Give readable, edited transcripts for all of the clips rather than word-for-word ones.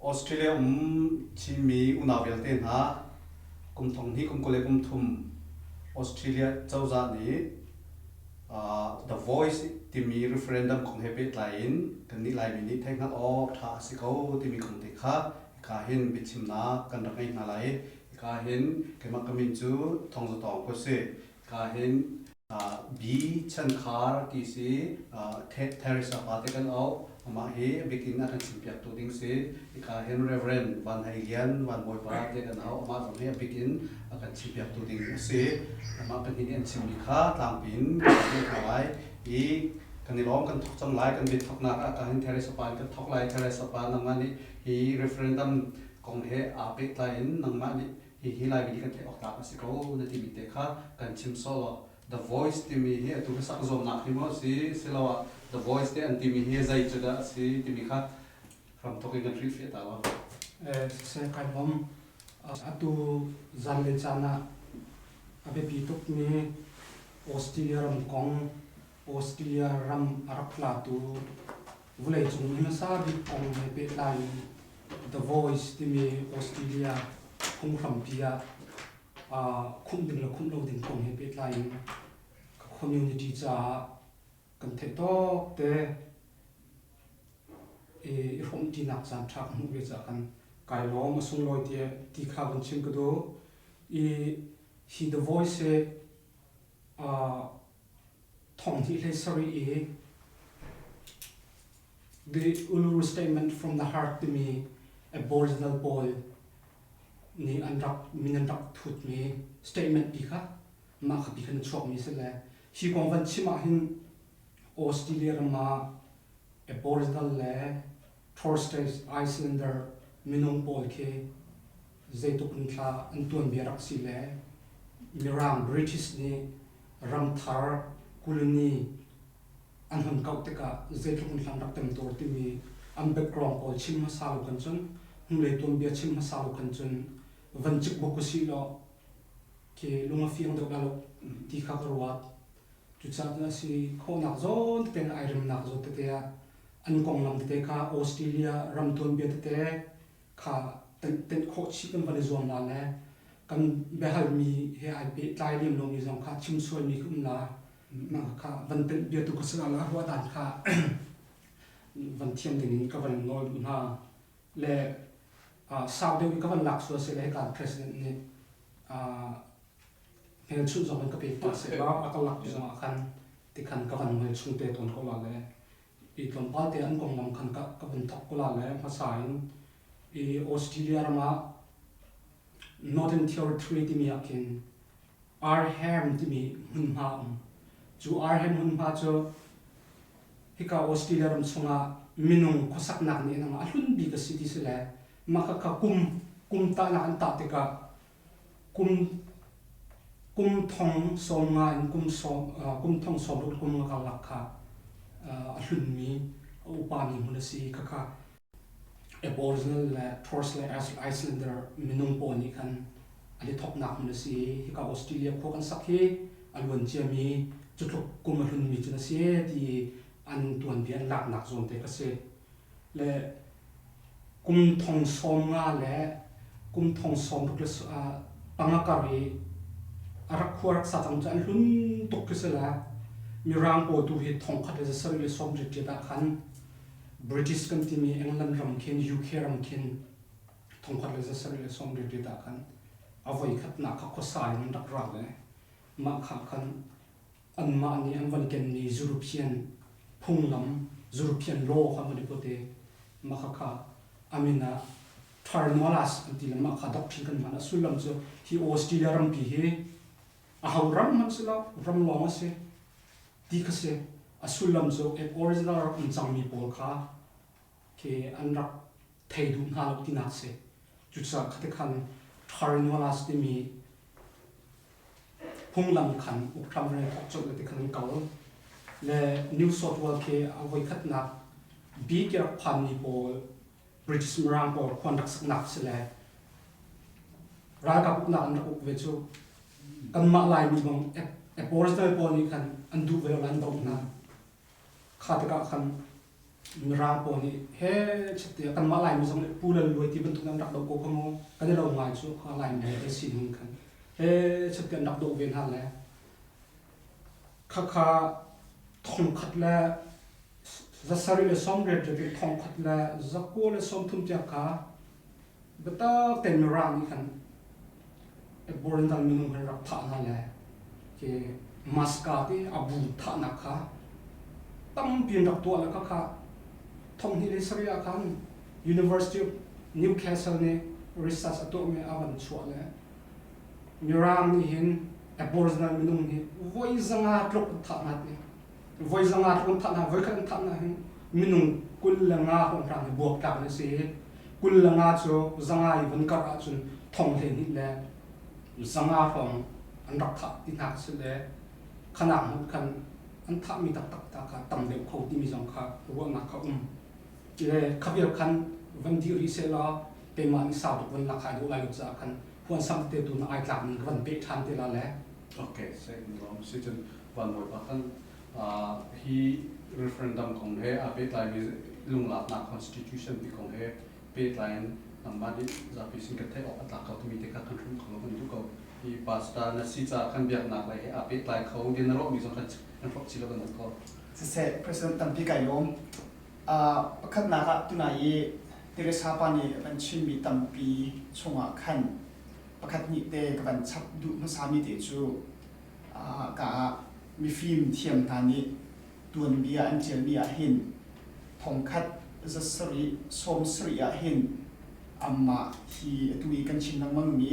Australia um Chinmi unau vialte hna, kum thong hnih kum 20 le kum thum Australia cozah nih The Voice timi referendum kong he pehtlai in kannih Laimi nih theihhngalh awk ṭha a si ko timi kong te kha hika hin biachimnak kan rak ngei hna lai. Hika hin keimah ka min cu Thawng Za Tawng ka si. Hika hin B Chankhar ti si Theresa pa te kan auh. Amah hi a bikin a kan chimpiaktu ding si. Hika hin Reverend Van Hei Lian Van Bawipa te kan auh. Amah zong hi a bikin a kan chimpiaktu ding a si. Amah pahnih nih an chimmi kha tlangpi in kan chim hna lai. I kan i lawm kan thok cang lai. Kan bia thoknak ah ka hin Theresa pa in kan thok lai. Theresa pa nangmah nih hi referendum kong he aa pehtlai in nangmah nih hihi Laimi nih kan theih awk tlak a si ko na timi te kha kan chim sawh law The Voice timi hi atu hlasak zuamnak hi maw a si siloah The Voice te an timi hi zei cu dah a si timi kha hramthok in kan hrilhfiah ta law. Siseh kai lawm. Atu zan le caan ah a biapi tukmi Australia ram kong, Australia ram a rak tlatu vawleicung mi hmasa bik kong he pehtlai in The Voice timi Australia phunghrampi ah khumh ding le khumh lo ding kong he pehtlai in ka community caah kan theih tawk te i hrawmṭinak caan ṭha ka hmuh ve caah kan kai lawm a sunglawi ti kha van chim ka duh. I hi The Voice hi thong hnih hlei sarih i The Uluru Statement from the Heart timi Aboriginal pawl nih an rak min an rak thutmi statement pi kha mah kha pi khan a chuakmi si le hi kong van chim ah hin Australia ram ah Aboriginal le Torres Strait Islander minung pawl khi zeitluk in thla an tuanbia rak si le Mirang British nih ramthar colony an hun kauh tikah zeitluk in hlang rak temtuar timi an background pawl chim hmasa lo khan cun hnulei tuanbia chim hmasa lo khan cun van cik buk usih law khi lung a fiang deuh la lo ti kha ka ruat. Cucaah cun a si khawhnak zawn tete in ai remnak zawn tete ah an konglam tete kha Australia ram tuanbia tete kha tenh khawh chih kan van i zuam la le kan biahalmi he ai pehtlai lem lomi zong kha chim sualmi khi um la mah kha van tenh bia tu ka si la ruah dan kha van thiam ding in ka van nawl duh hna le sau deuh i ka van lak sual se le hika president nih hmelchunh zong in ka pek pah seh law a ka lak zong ah khan tikhan ka van hmelchung te tawn ko la le i tlawmpal te an konglam khan ka ka vun thok ko la le hmasa in i Australia ram ah Northern Territory timi ah khin Arnhem timi hmunhma a um. Cu Arnhem hmunhma cu hika Australia ram chungah minung khuasaknak nih a hlun bik a si ti si le mah khakha kum kum tahnak an tah tikah kum kum thong sawm nga in kum sawm kum thong sawm ruk kum nga karlak kha a hlunmi a upami hmun a si khakha Aboriginal le Torres Strait Islander minung pawl nih khan an i thawknak hmun a si i hika Australia khua kan sak hi a luan ciami cutluk kum a hlunmi cun a si ti an tuanbia an laknak zawn te kha si. Le kum thong sawm nga le kum thong sawm ruk le panga kar i a rak khua rak sa cang cu an hlun tuk khi si la. Mirang pawl tu hi thong khat le zasarih le sawm riat riat ah khan British kan timi England ram khin UK ram khin thongkhat le zasarih le sawm riat ah khan a voi khatnak kha khuasa in an rak ra le mah kha khan anmah nih an van kenmi European phunglam European law kha van i put i mah kha kha amin ah Tharnolas an ti le mah kha doctrine kan hman a sullam cu hi Australia rampi hi a ho ram hmanh si lo ram lawng a si ti kha si. A sullam cu Aboriginal rak um cangmi pawl kha khi an rak thei duh hna lo tinak si. Cucaah khati khan Tharinolas timi phunglam khan ukhram re thok colh le ti khan an kal. Le New South Wales khi a voikhatnak bik i rak phanmi pawl British Mirang pawl khuan rak saknak si le ralkap uknak an rak uk ve cu kanmah Laimi bang Aboriginal pawl nih khan an duh ve lo an doh hna. Kha tikah khan Mirang pawl nih he chiat kanmah Laimi zong nih Pu Lal Luai ti bantuk an rak doh ko kha mu. Kan i lo ngai cu kha Laimi kan sining khan he chiat an rak doh ve hna le khakha thongkhat le zasarih le sawmriat riat thongkhat le zakua le sawmthum tiang kha biatak tein Mirang nih khan Aboriginal minung kan rak thah hna le khi maska ti a bu thahnak kha tampi an rak tuah le khakha 2007 ah khan University of Newcastle nih research a tuahmi a van chuah le Mirang nih hin Aboriginal minung hi voi 500 tluk an thah hna ti. Voi 500 tluk an thah hna, voi khat an thah hna hin minung 25 hrawnghrang hi buaktlak an si i 25 cu zanga i van karh ahcun 12,000 le 500 hrawng an rak thah ti hna si le khanak hmuh khan an thahmi taktak ta kha tam deuh kho timi zong kha ruahnak kha um. Le khavial khan van dih rih sehlaw keimah nih sau tuk van lak hai dawh lai lo caah khan huansam te tu na ai tlak ning ka van peh ṭhan te la le. Okay, lawm si cun van bawipa khan hi referendum kong he aa pehtlaimi lunglaknak constitution ti kong he pehtlai in nangmah nih zapi sin kan theih awk a tlak ko timi te kha kan hrum kho lo kan duh ko. Hi pastor na si caah kan biaknak lei he aa pehtlai kho ti na ruahmi zong kan kan hrawk chih lo kan duh ko. Siseh, President tampi kai lawm. Pakhatnak ah tunai i Teresa pa nih a van chimmi tampi chungah khan pakhat hnih te ka van chap duh hmasami te cu ka ah mifim thiam hna nih tuanbia an ṭialmi ah hin thongkhat 770 ah hin amah hi atu i kan chim lengmangmi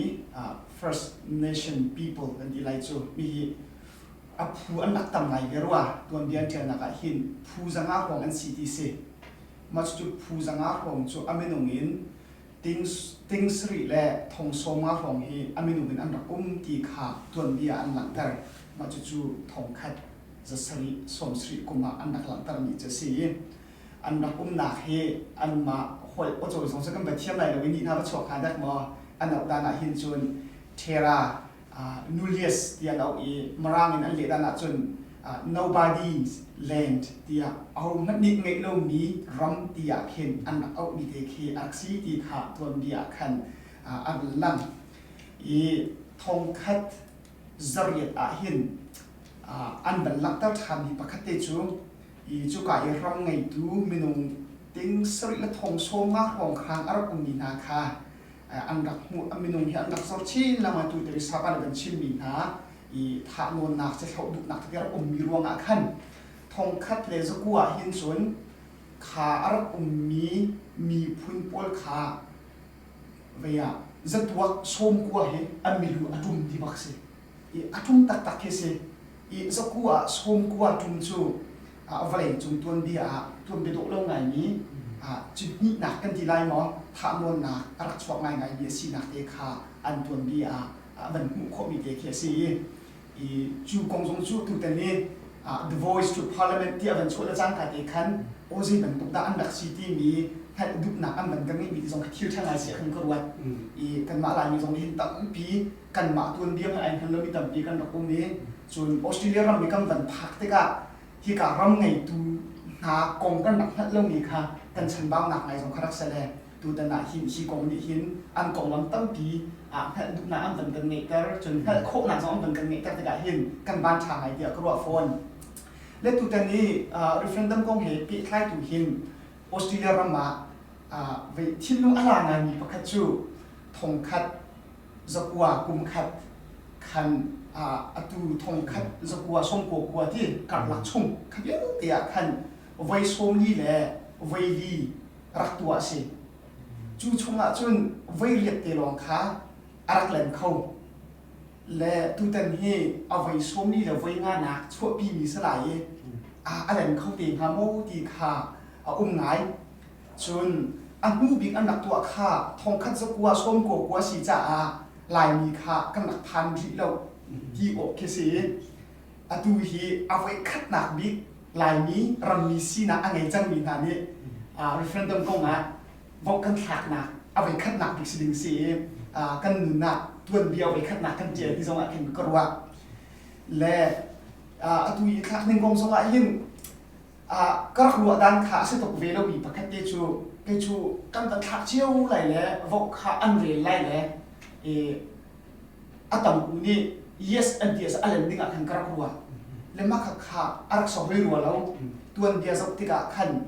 First Nation people kan ti lai cu mi hi a phu an rak tam ngai ve rua. Tuanbia an ṭialnak ah hin phu 500 hrawng an si ti si. Mah cucu phu 500 hrawng cu a minung in ting sarih le thong 90 hrawng hi a minung in an rak um ti kha tuanbia an langhter. Mah cucu 1770 kum ah an rak langhtermi cu a si i an rak umnak hi anmah holh awcawi zong cu kan va thiam lai lo i nih hna va chuak hnga dek maw. An auh dan ah hin cun Terra Nullius tiah an auh i Mirang in an leh dan ahcun Nobody's Land tiah ahohmanh nih ngeih lomi ram tiah khin an rak auhmi te khi a rak si ti kha tuanbia ah khan a vun lang i 1800 ah hin an van langhter ṭhanmi pakhat te cu i cuka i ram ngeitu minung ting sarih le thong 90 hrawnghrang a rak ummi hna kha an rak hmuh. A minung hi an rak zor chin lengmang. Tu te sapa le kan chimmi hna i thahnawnnak cithloh duhnak te rak ummi ruangah khan 1900 ah hin cun kha a rak ummi miphun pawl kha vei ah zatuak 90 hi an milu a ṭum ti bak si i a ṭum taktak khi si i zakua ah 90 ṭum cu vawlei cung tuanbia ah tuanbia dawh lo ngaimi cuhnihnak kan ti lai maw, thahnawnnak a rak chuak ngaingaimi a sinak te kha an tuanbia ah van hmuh khawhmi te khi a si i cu kong zong cu tutan i The Voice to Parliament ti a van chuah le cangka te khan aw zei bantuk dah an rak si timi hngalh duhnak an van ka ngeihmi ti zong kha thil ṭha ngai si ah khan ka ruat i kanmah Laimi zong nih hin tampi kanmah tuanbia hmanh ai hngal lomi tampi kan rak um i cun Australia ram i kan van phak tikah hika ram ngeitu hna kong kan rak hngalh lomi kha kan chanbaunak ngai zong kha rak si le tutan ah hin hi kong nih hin an konglam tampi ah hngalh duhnak an van kan ngeihter, cun hngalh khawhnak zong an van kan ngeihter tikah hin kan van ṭha ngai tiah ka ruah fawn. Le tutan i referendum kong he pehtlaitu hin Australia ram ah thinlung a la ngaimi pakhat cu 1900 kum khat khan atu 1999 ti karlak chung kha vialte ah khan voi 40 le voi li rak tuah a si. Cu chungah cun voi riat te lawng kha a rak lem kho. Le tutan hi a voi 40 le voi nganak chuahpimi si lai i a lem kho te hnga maw ti kha a um ngai. Cun a hnu bik an rak tuah kha 1999 si caah Laimi kha kan rak phan rih lo ti awk khi si. Atu hi a voi khatnak bik Laimi rammi sinak a ngei cangmi hna nih referendum kong ah vote kan thlaknak a voi khatnak bik si ding si i kan nun ah tuanbia voi khatnak kan ṭial ti zong ah khin ka ruah. Le atu i thlak ning kong zong ah hin. Ka rak ruah dan kha a si tuk ve lomi pakhat te cu kei cu kan va thlak cio lai le vote kha an rel lai le a tam u nih yes an ti a len ding ah khan ka rak ruah. Le mah kha kha a rak sok rih rua lo. Tuanbia zoh tikah khan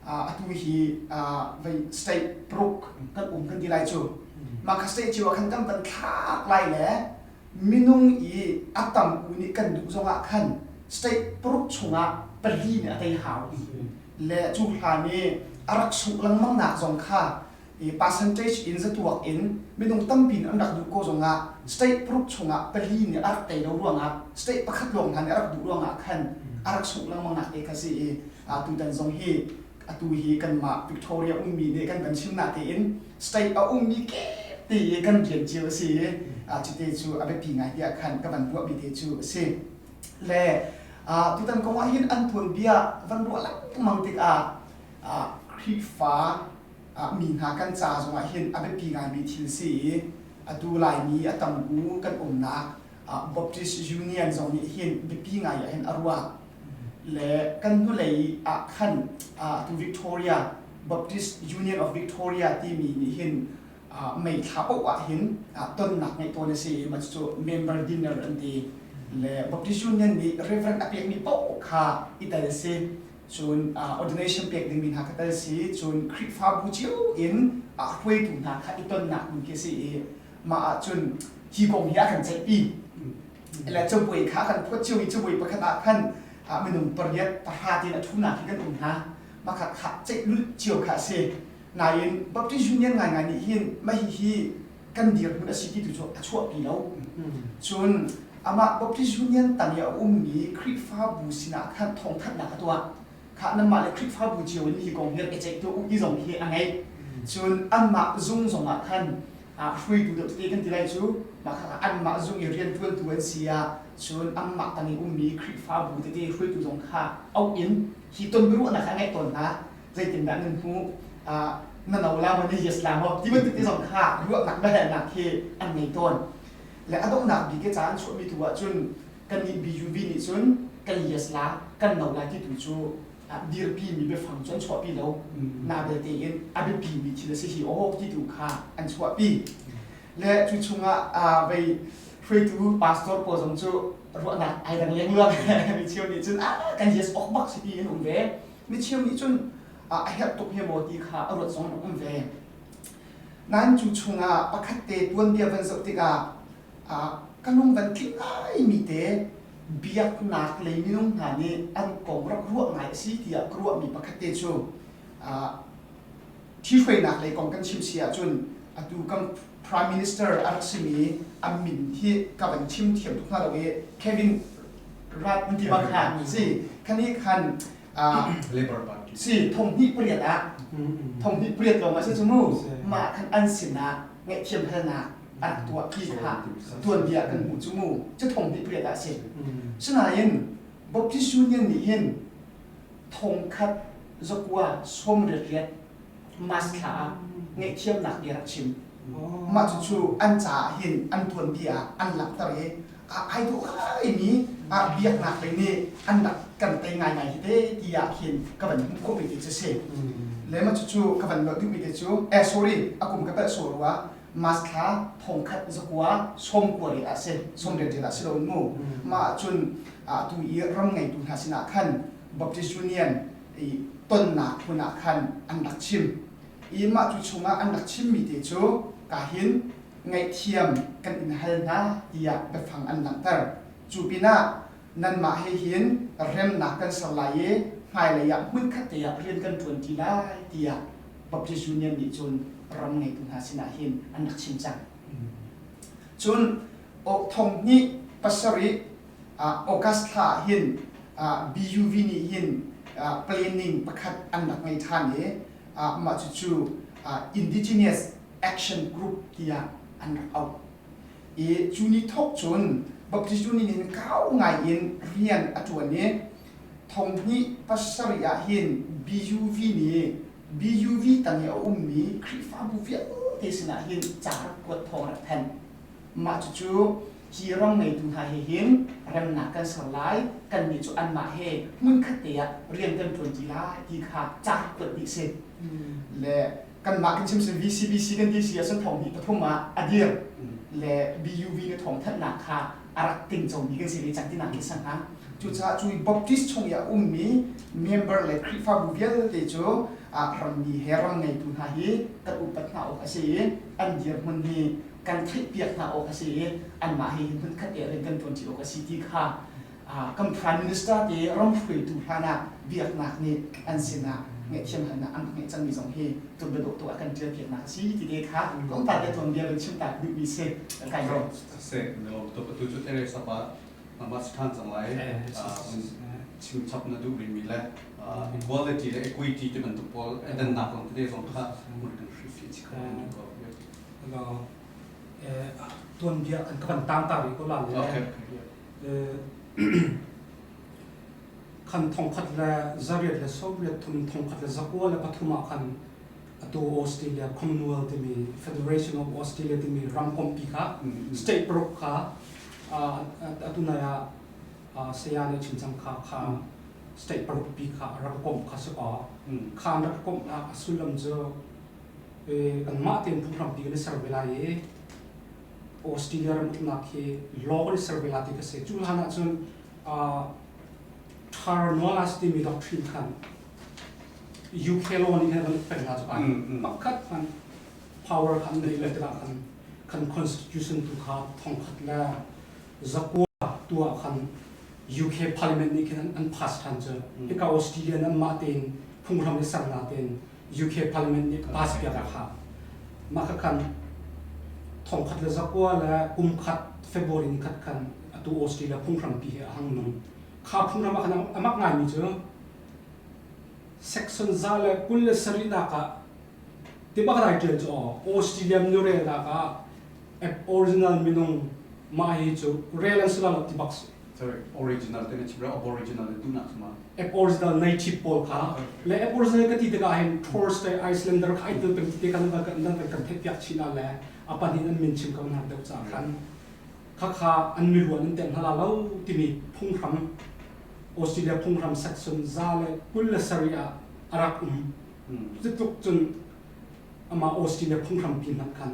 atu hi vei state paruk kan um kan ti lai cu. Mah kha state cio ah khan kan van thlak lai le minung i a tam u nih kan duh zongah khan state paruk chungah pali nih a tei hau. Le cu hlan i a rak sungh lengmang nak zong kha i percentage in zatuak in minung tampi nih an rak duh ko zongah state paruk chungah pali nih a rak tei lo ruangah state pakhat lawng hna nih a rak duh ruangah khan a rak sungh lengmang nak te kha si i tutan zong hi atu hi kanmah Victoria ummi nih kan van chim na tein state a ummi kip te i kan rian cio a si i cute cu a biapi ngai tiah khan ka van ruahmi te cu a si. Le tutan kong ah hin an tuanbia van ruah lengmang tikah Khrihfa mi hna kan ca zongah hin a biapi ngaimi thil si i atu Laimi a tam u kan umnak Baptist Union zong nih hin biapi ngai ah hin a ruah. Le kan hnulei ah khan atu Victoria Baptist Union of Victoria timi nih hin May thla paoh ah hin tonnak ngeih tawn a si i mah cucu member dinner an ti. Le Baptist Union nih Reverend a pekmi paoh kha i tel a si. Cun ordination pek dingmi hna kha tel si. Cun Khrihfabu cio in hruaitu hna kha i tonnak hmun khi a si i mah ahcun hi kong hi a kan ceihpi. Le cabuai kha a kan phuat cio i cabuai pakhat ah khan minung pariat pahra tiin a ṭhunak hi kan um hna. Mah kha kha ceih lulh cio kha a si. Nain Baptist Union ngaingai nih hin mah hihi kan dirhmun a si ti tu cu a chuahpi lo. Cun amah Baptist Union tang i a ummi Khrihfabu sinah khan thawngthanhnak a tuah. Khah nanmah le Khrihfabu cio in hi kong hi rak i ceih tuah u ti zong hi a ngeih. Cun anmah zung zongah khan hruaitu deuh tete kan ti lai cu mah kha anmah zung i rianṭuantu an si ah cun anmah tang i ummi Khrihfabu tete hruaitu zong kha auh in hi ton biaruahnak kha a ngeih tawn hna. Zeitindah nan hmuh? Na no la maw, na yes la maw? Ti bantuk te zong kha ruahnak biahalnak hi an ngei tawn. Le a donghnak bik i ca an chuahmi tu ahcun kannih BUV nih cun kan yes la, kan no lai ti tu cu dirpi mi biafang cu an chuahpi lo. Na belte in a biapi mi thil a si hi aw ti tu kha an chuahpi. Le cu chungah vei hruaitu pastor pawl zong cu ruahnak ai dang lengluang. Mi cheu nih cun kan yes awk bak si ti in um ve. Micheu nih cun a herh tuk he maw ti kha a ruat zong an um ve. Nain cu chungah pakhat te tuanbia van zoh tikah ka lung van tling ngaimi te biaknak lei minung hna nih an kong rak ruah ngai a si tiah ka ruahmi pakhat te cu Ṭhihruainak lei kong kan chim si ahcun atu kan Prime Minister a rak simi a min hi ka van chim thiam tuk hna lo i Kevin Rudd an ti bang kha si khani khan Labor Party si 2008 ah 2008 lawng ah si cu mu mah khan an sinah ngaihthiam halnak a rak tuah ti kha tuanbia kan hmuh cu mu cu 2008 ah si sinain Baptist Union nih hin thongkhat zakua sawmriat mas thla ah ngaihthiamnak bia rak chim. Mah cucu an caah hin an tuanbia ah an langhter i ai dawh ngaimi biaknak lei nih an rak kan tei ngaingai hi te tiah khin ka van hmuh khawhmi te cu si. Le mah cucu ka van nolh duhmi te cu eh sorry a kum ka palh sual rua mas thla thongkhat zakua sawmkua riat ah si sawmriat riat ah si lo mu mah cun atu i ram ngeitu hna sinah khan Baptist Union i tonnak hmun ah khan an rak chim i mah cu chungah an rak chimmi te cu ka hin ngaihthiam kan in hal hna tiah biafang an langhter. Cu pinah nanmah he hin remnak kan ser lai i hmailei ah hmunkhat te ah rian kan ṭuan ṭi lai tiah Baptist Union nih cun ram ngeitu hna sinah hin an rak chim cang. Cun 2007 August thla ah hin BUV nih hin planning pakhat an rak ngei ṭhan i mah cucu Indigenous Action Group tiah an rak auh. I cu ni thawk cun Baptist Union hin kau ngai in rian a ṭuan i 2007 ah hin BUV nih BUV tang i a ummi Khrihfabu vialte sinah hin ca rak kuat thawng rak thanh. Mah cucu Hi ram ngeitu hna he hin remnak kan ser lai, kannih cu anmah he hmunkhat te ah rian kan ṭuanṭi lai ti kha ca kuat dih si. Le kanmah kan chim si VCBC kan ti si ahcun thong hnih pathum ah a dir le BUV nih thawngthanhnak kha a rak tingcomi kan si ve cang tinak khi a si hnga. Cucaah cu Baptist chung i a ummi member le Khrihfabu vialte cu rammi he ram ngeitu hna hi kan upat hna awk a si i an dirhmun hi kan theihpiak hna awk a si i anmah he hin hmunkhat te rian kan ṭuanṭi awk a si ti kha kan prime minister te ram hruaitu hlan ah biaknak nih an sinah ngaihthiam halnak an rak ngeih cangmi zong hi tuanbia dawh tuk a kan ṭialpiaknak a si ti te kha tlawmpal te tuanbia kan chim ta duhmi si kai lawm. Se lawm tuk atu cu Teresa pa nangmah si ṭhan cang lai chim chap na duh rihmi le equality le equity ti bantuk pawl dannak kong tete zong kha mun kan hrilhfiah chih kho ko. Tuanbia kan ka van tang ta rih ko la le khan thongkhat le zariat le sawmriat thum thongkhat le zakua le pathum ah khan atu Australia Commonwealth timi Federation of Australia timi ramkompi kha state paruk kha atu nai ah saya nih chim cang kha kha state paruk pi kha rak komh kha si kaw kha an rak komh a sullam cu kanmah tein phunghrampi kan i ser ve lai i Australia ram uknak hi law kan i ser ve lai ti ka si. Cu hlan ahcun Terra Nullius timi doctrine khan UK law nih khan kan uk peng hna cu kai. Pakhat hmanh power khan nei le tikah khan kan constitution tu kha thongkhat le zakua tu ah khan UK parliament nih khin an pass ṭhan cu. Hika Australia anmah tein phunghram i sernak tein UK Parliament nih pass piak a hau. Mah kha khan thongkhat le zakua le kum khat February ni khat khan atu Australia phunghrampi he a hang nung. Kha phunghram ah khan a mak ngaimi cu section 127 nak ah tibak rai ṭial cu aw Australia nurelnak ah Aboriginal minung mah hi cu rel an si la lo ti bak si. Sorry, original te na chim aboriginal na duhnak cu ma? Aboriginal native pawl kha le aboriginal ka ti tikah hin Torres Strait Islander kha ai tel peng ti te kan kan kan kan theih piak chin ah le a pahnih an min chim ko hna deuh ca khan khakha an miruan an tem hna la lo timi phunghram Australia phunghram section 127 ah a rak um. Cutluk cun amah Australia phunghram pi hmanh khan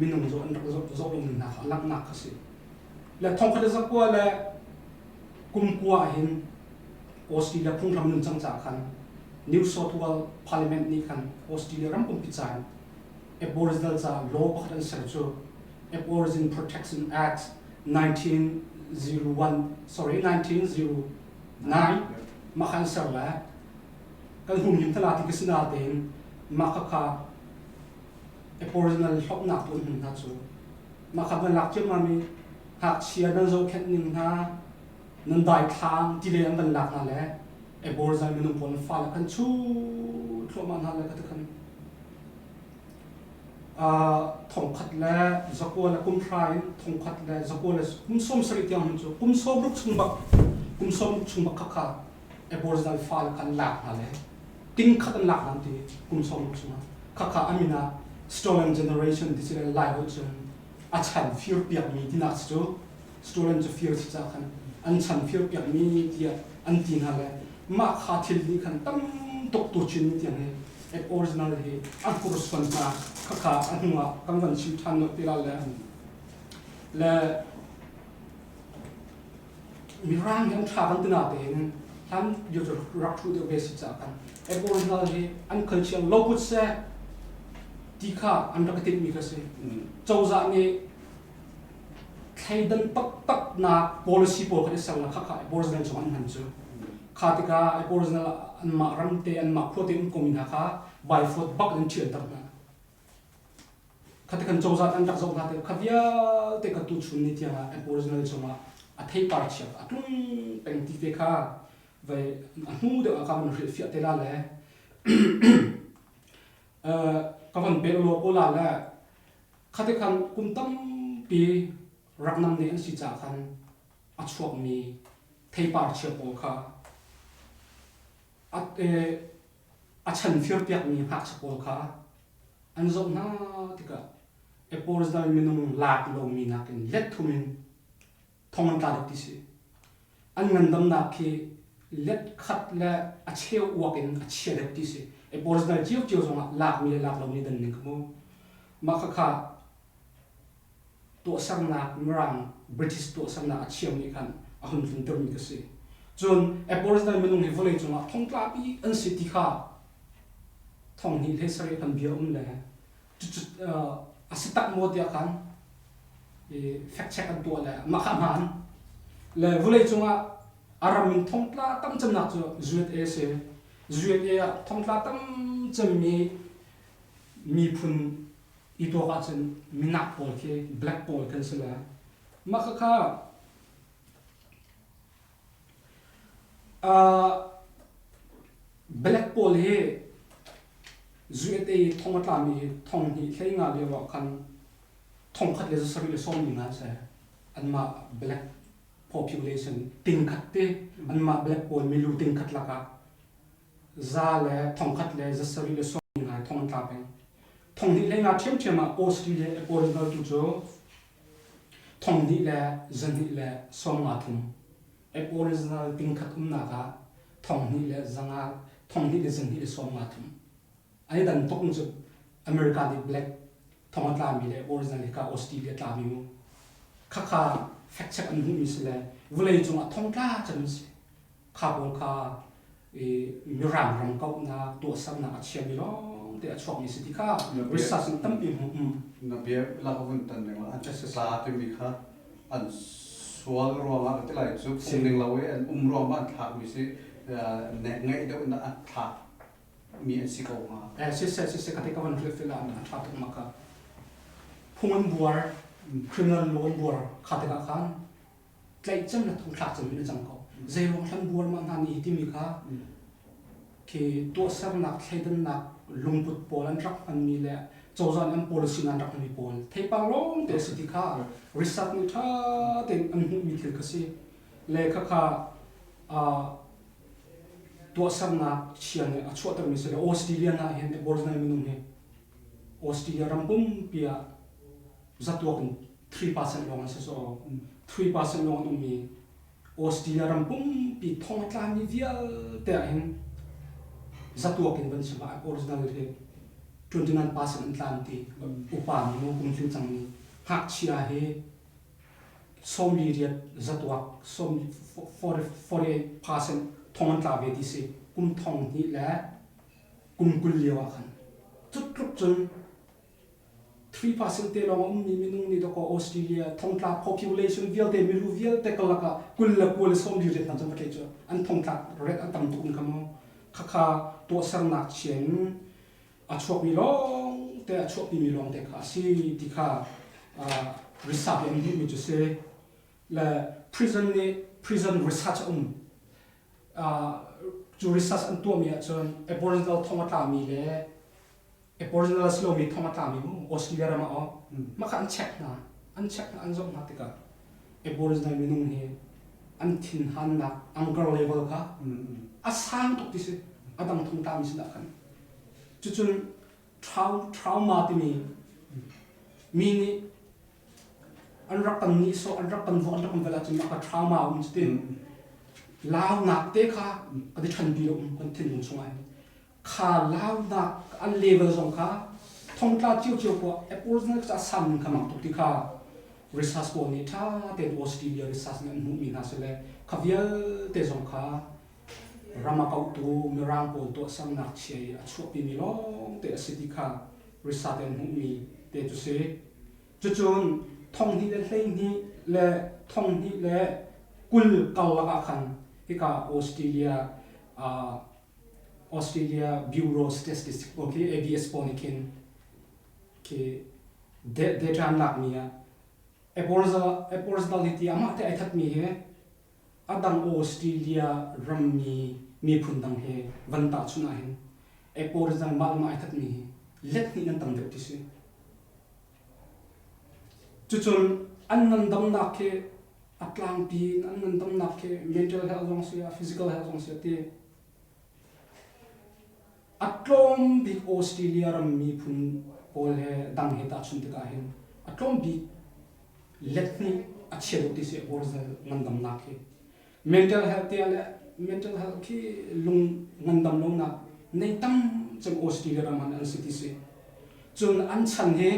minung zoh an rak zoh lo hna kha langhnak kha si. Le thongkhat le zakua le kum kua hin Australia phunghram nun cang caah khan New South Wales Parliament nih khan Australia ram pumpi ca in Aboriginal ca law pakhat an ser cu Aborigine Protection Act 1901 sorry 1909 mah kha an ser le kan humhim thala ti ka si natein mah kha kha Aboriginal hlawknak tu an hmun hna cu mah kha van lak ciammam i ngakchia nan zohkhenh ning hna nan daithlang ti lei an van lak hna le Aboriginal minung pawl an fale khan chu thluahmah hna le kha khan thongkhat le zakua le kum hra in thongkhat le zakua le kum 70 tiang hun cu kum 60 chung bak kum 60 chung bak kha kha Aboriginal fale khan lak hna le ting khat an lak hna ti kum 60 chung ah kha kha amina stolen generation ti si le lai holh cun a chan fir piakmi tinak cu stolen cu fir si ca khan an chan fir piakmi tiah an ti hna le mah kha thil nih khan tam tuk tu chin tiang hi original hi an kursuan hna khakha a hnu ah kan van chim ṭhan lo ti la le le Mirang hi an ṭha kan ti natein hlan lio cu rak ṭhu deuh ve si caah khan Aboriginal hi an culture loput seh ti kha an rak i tinhmi kha si. Cozah nih thleidan taktaknak policy pawl kha i sernak kha kha Aboriginal cung an hman cu. Kha tikah Aboriginal anmah ram te anmah khua te um komi hna kha baifawt bak in ṭhialter hna. Khati kan cozah an rak zoh hna tikah kha vialte kha tuchun ni tiangah Aboriginal cungah a theipar chiak a tlung peng ti te kha vai a hnu deuh ah ka van hrilhfiah te la le ka van pek law ko la le khati khan kum tampi rak nam ne an si caah khan a chuakmi theipar chia pawl kha a chan firpiakmi ngakchia pawl kha an zoh hna tikah Aboriginal minung lak lomi nakin let thum in Thong an tla deuh ti si. An ngandamnak khi let khat le a cheu uak in a chia deuh ti si. Aboriginal ciocio zongah lakmi le lak lomi dan ning kha mu. Mah khakha tuahsernak Mirang British tuahsernak a thiam nih khan a hun tluntermi ka si. Cun Aboriginal minung hi vawlei cungah thongtlapi an si ti kha thong hnih hlei sarih kan bia um le cucu a si tak maw tiah khan fact check an tuah le mah kha hmaan. Le vawlei cungah a ram in thongtla tam cemnak cu USA si. USA ah thongtla tam cemmi miphun i tuak ahcun minak pawl khi black pawl kan si le mah khakha black pawl hi USA i thong a tlami hi thong hnih hlei nga lio ah khan thong khat le zasarih le sawm li nga an si. Anmah black population ting khat te anmah black pawl milu ting khat lakah za le thongkhat le zasarih le sawm ngai thong an tla peng. Thonghnih hlei nga ṭhiamṭhiam ah Australia Aboriginal tu cu thonghnih le zahnih le sawmnga thum Aboriginal tingkhat umnak ah thonghnih le zanga thonghnih le zahnih le sawmnga thum an i dan tuk cu America nih black thong a tlami le Aboriginal hika Australia tlami mu khakha fact check an hmuhmi si le vawlei cung ah thongtla cem an si. Kha pawl kha Mirang ram kauhnak tuahsernak a chiami lawngte a chuakmi si ti kha research in tampi hmuh. Na bia lak a vun tan ding an tla timi kha an sual ruangah ka ti lai cu phung ning lo i an um ruangah an thlakmi si nek ngeih deuh in an thlak mi an si ko hnga. Eh siseh siseh ka te ka van hrilh fil ah a ṭha tuk mak ka phung an buar criminal law an buar kha tikah khan tlaihcem le thongthlak cem in a cang ko. Zeiruang hlan buar mah hna nih timi kha khi tuahsernak thleidannak lungput pawl an rak hmanmi le cozah nih an policy an rak hmanmi pawl theipar lawng te a si ti kha research nih ṭha tein an hmuhmi thil kha si. Le khakha tuahsernak chia nih a chuahtermi si le Australia ah hin Aboriginal minung hi Australia ram pumpi ah zatuak in 3% lawng an si so 3% lawng an ummi Australia ram pumpi thong a tlami vialte ah hin zatuak in van chim ah original hi 29% an tlan ti upa mi mu kum tling cangmi ngakchia hi sawmli riat zatuak sawm 48% thong an tla ve ti si kum thong hnih le kum 20 lio ah khan cutluk cun 3% te lawng a ummi minung nih dawkaw Australia thongtla population vialte milu vialte karlak ah 29 le 40 riat hna cu va tlaih cu an thongtlak ret a tam tuk in kha mu khakha tuahsernak chia in a chuakmi lawng te a chuahpimi lawng te kha a si ti kha research in hmuhmi cu si le prison nih prison research a um cu research an tuahmi ahcun aboriginal thong a tlami le Aboriginal a si lomi thong a tlami mu Australia ram ah aw mah kha an check hna an check hna an zoh hna tikah Aboriginal minung hi an thinhannak anger level kha a sang tuk ti si a dang thong tlami sinah khan cucun trauma timi mi nih an rak kan nihsawh an rak kan vok an rak kan velh ahcun mah kha trauma um cutin launak te kha kan i ṭhanpi lo kan thinlung chungah hin Kha launak an level zong kha thongtla ciocio poah Aboriginal ca san ning kha mak tuk ti kha research pawl nih ṭha tein Australia research nih an hmuhmi hna si le kha vialte zong kha ram a kauhtu Mirang pawl tuahsernak chia i a chuahpimi lawngte a si ti kha research an hmuhmi te cu si. Cucun thonghnih le 12 le thonghnih le 20 karlak ah khan hika Australia Australia Bureau Statistics pawl khi ABS pawl nih khin khi data an lakmi ah Aboriginality amah te ai thatmi hi a dang Australia rammi miphun dang he van tahchunh ahhin Aboriginal mah le mah ai thatmi hi let hnih in an tam deuh ti si. Cucun an ngandamnak khi a tlangpi in an ngandamnak khi mental health zong si ah physical health zong si ah ti a tlawm bik Australia ram miphun pawl he dang he tahchun tikah hin a tlawm bik let hnih a chia deuh ti si Aboriginal ngandamnak hi. Mental health te le mental health khi lung ngandam lonak nei tam cem Australia ram han an si ti si. Cun an chan hi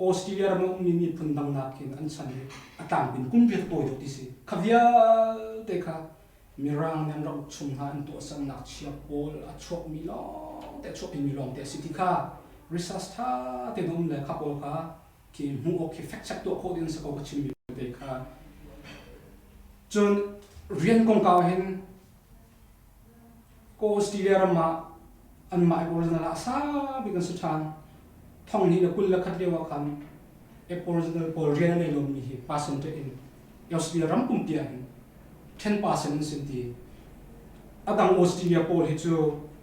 Australia ram a ummi miphun dang nakin an chan hi a tlangpin kum riat tawi deuh ti si. Kha vialte kha Mirang nih an rak uk chung hna an tuahsernak chia pawl a chuakmi lawngte a chuahpimi lawngte a si ti kha research ṭha tein a um le kha pawl kha khi hmuh awk khi fact check tuah khawh ding an si ko ka chimmi te kha. Cun rian kongkau hin Ko Australia ram ah anmah Aboriginal ah sau bik an si ṭhan. Thong hnih le 21 lio ah khan Aboriginal pawl rian a nei lomi hi percentage in Australia ram pumpi ah hin 10% an sin ti. A dang Australia pawl hi cu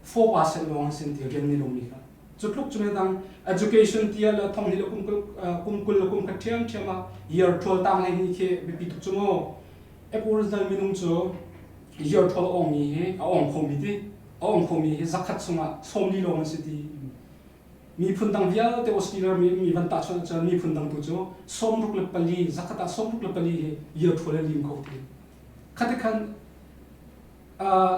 4% lawng an sin ti rian nei lomi kha. Cu tluk cun a dang education tia le thong hnih le kum kul kum 20 le kum khat ṭhiamṭhiam ah year 12 tang hlei hnih khi biapi tuk cu mu. Aboriginal minung cu year 12 a awngmi hi a awng khomi ti a awng khomi hi zakhat chungah 40 lawng an si ti. Miphun dang vialte Australia mi mi van tahchunh ahcun miphun dang tu cu 64 zakhat ah 64 hi year 12 a lim kho ti. Khati khan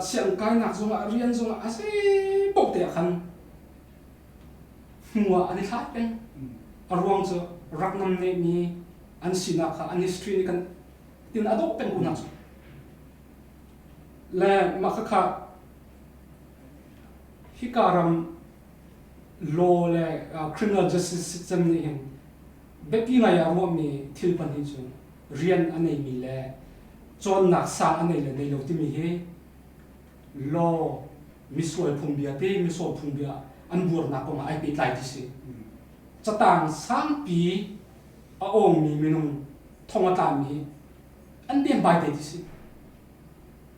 siang kainak zongah rian zongah a zei paoh te ah khan hnu ah an i thlai peng. A ruang cu rak nam nehmi an sinak kha an history nih kan tin a dawh peng ko hna cu. Le mah khakha hika ram law le criminal justice system nih hin biapi ngai ah ruahmi thil pahnih cu rian a neimi le cawnnak sang a nei le nei lo timi hi law misual phungbia te misual phungbia an buarnak kong ah ai pehtlai ti si. Catang sangpi a awngmi minung thong a tlami an dengbai te ti si.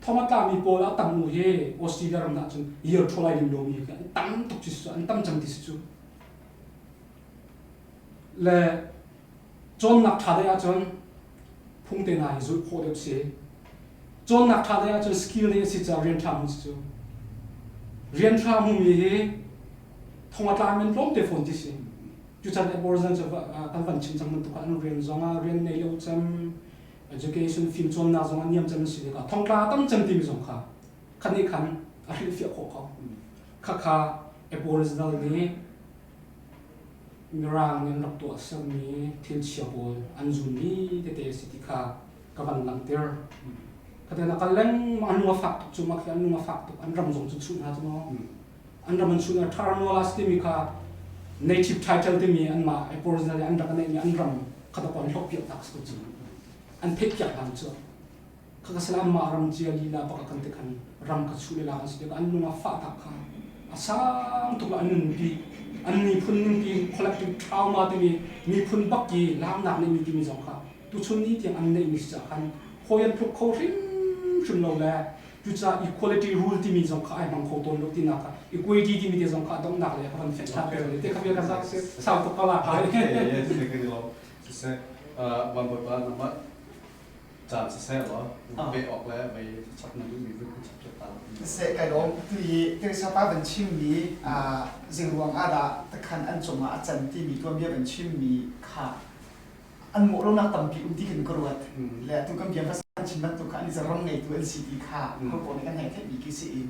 Thong a tlami pawl a tam u hi Australia ram ah cun year tholai lim lomi hi an tam tuk ti si cu an tam cang ti si cu. Le cawnnak ṭha deuh ahcun phung te hna hi zulh khawh deuh si. Cawnnak ṭha deuh ahcun skill nih a si caah rian ṭha hmu si cu. Rian ṭha hmumi hi thong a tlami an tlawm te fawn ti si. Tuchan Aboriginal cu kan van chim cang bantuk an rian zong ah rian nei lo cem, education fimcawnnak zong ah niam cem an si tikah thongtla tam cem timi zong kha khan nih khan a hrilhfiah khawh ko. Khakha Aboriginal nih Mirang nih an rak tuah sermi thil chia pawl an zunmi tete a si ti kha ka van langhter. Khaten a kal lengmang an lung a fak tuk cu mah khi an lung a fak tuk an ram zong cu chuh hna cu maw. An ram an chuh hna Tharanolas timi kha native title timi anmah Aboriginal an rak neihmi an ram kha ta an hlawh piak tak si cu. An theih piak hna cu. Khaka sala anmah ram cia lila bak kan ti khan ram kha chuh le lak an si tikah an lung a fah tak kha a sang tuk an nunpi an miphun ningpi collective trauma timi miphun bak ki laamnak neihmi timi zong kha tuchun ni tiang an neihmi si caah khan hawi an tluk kho hrimhrim lo le cucaah equality rule timi zong kha ai hmang kho tawn lo tinak kha equity timi te zong kha donghnak le ka van fian ṭhan te te kha bia ka zak si sau tuk ka la kai Yes, siseh van bawipa nangmah caan siseh law pe awk le vei chap na duhmi vun kan chap ṭhat ta. Siseh kai lawm tu i Teresa pa van chimmi zeiruang ah dah takhan an cungah a can timi tuanbia van chimmi kha an mawh lonak tampi um ti khin ka ruat. Le atu kan bia hmasa kan chim bantuk kha an i ram ngeitu an si ti kha ho pawl nih kan hei theihmi khi si i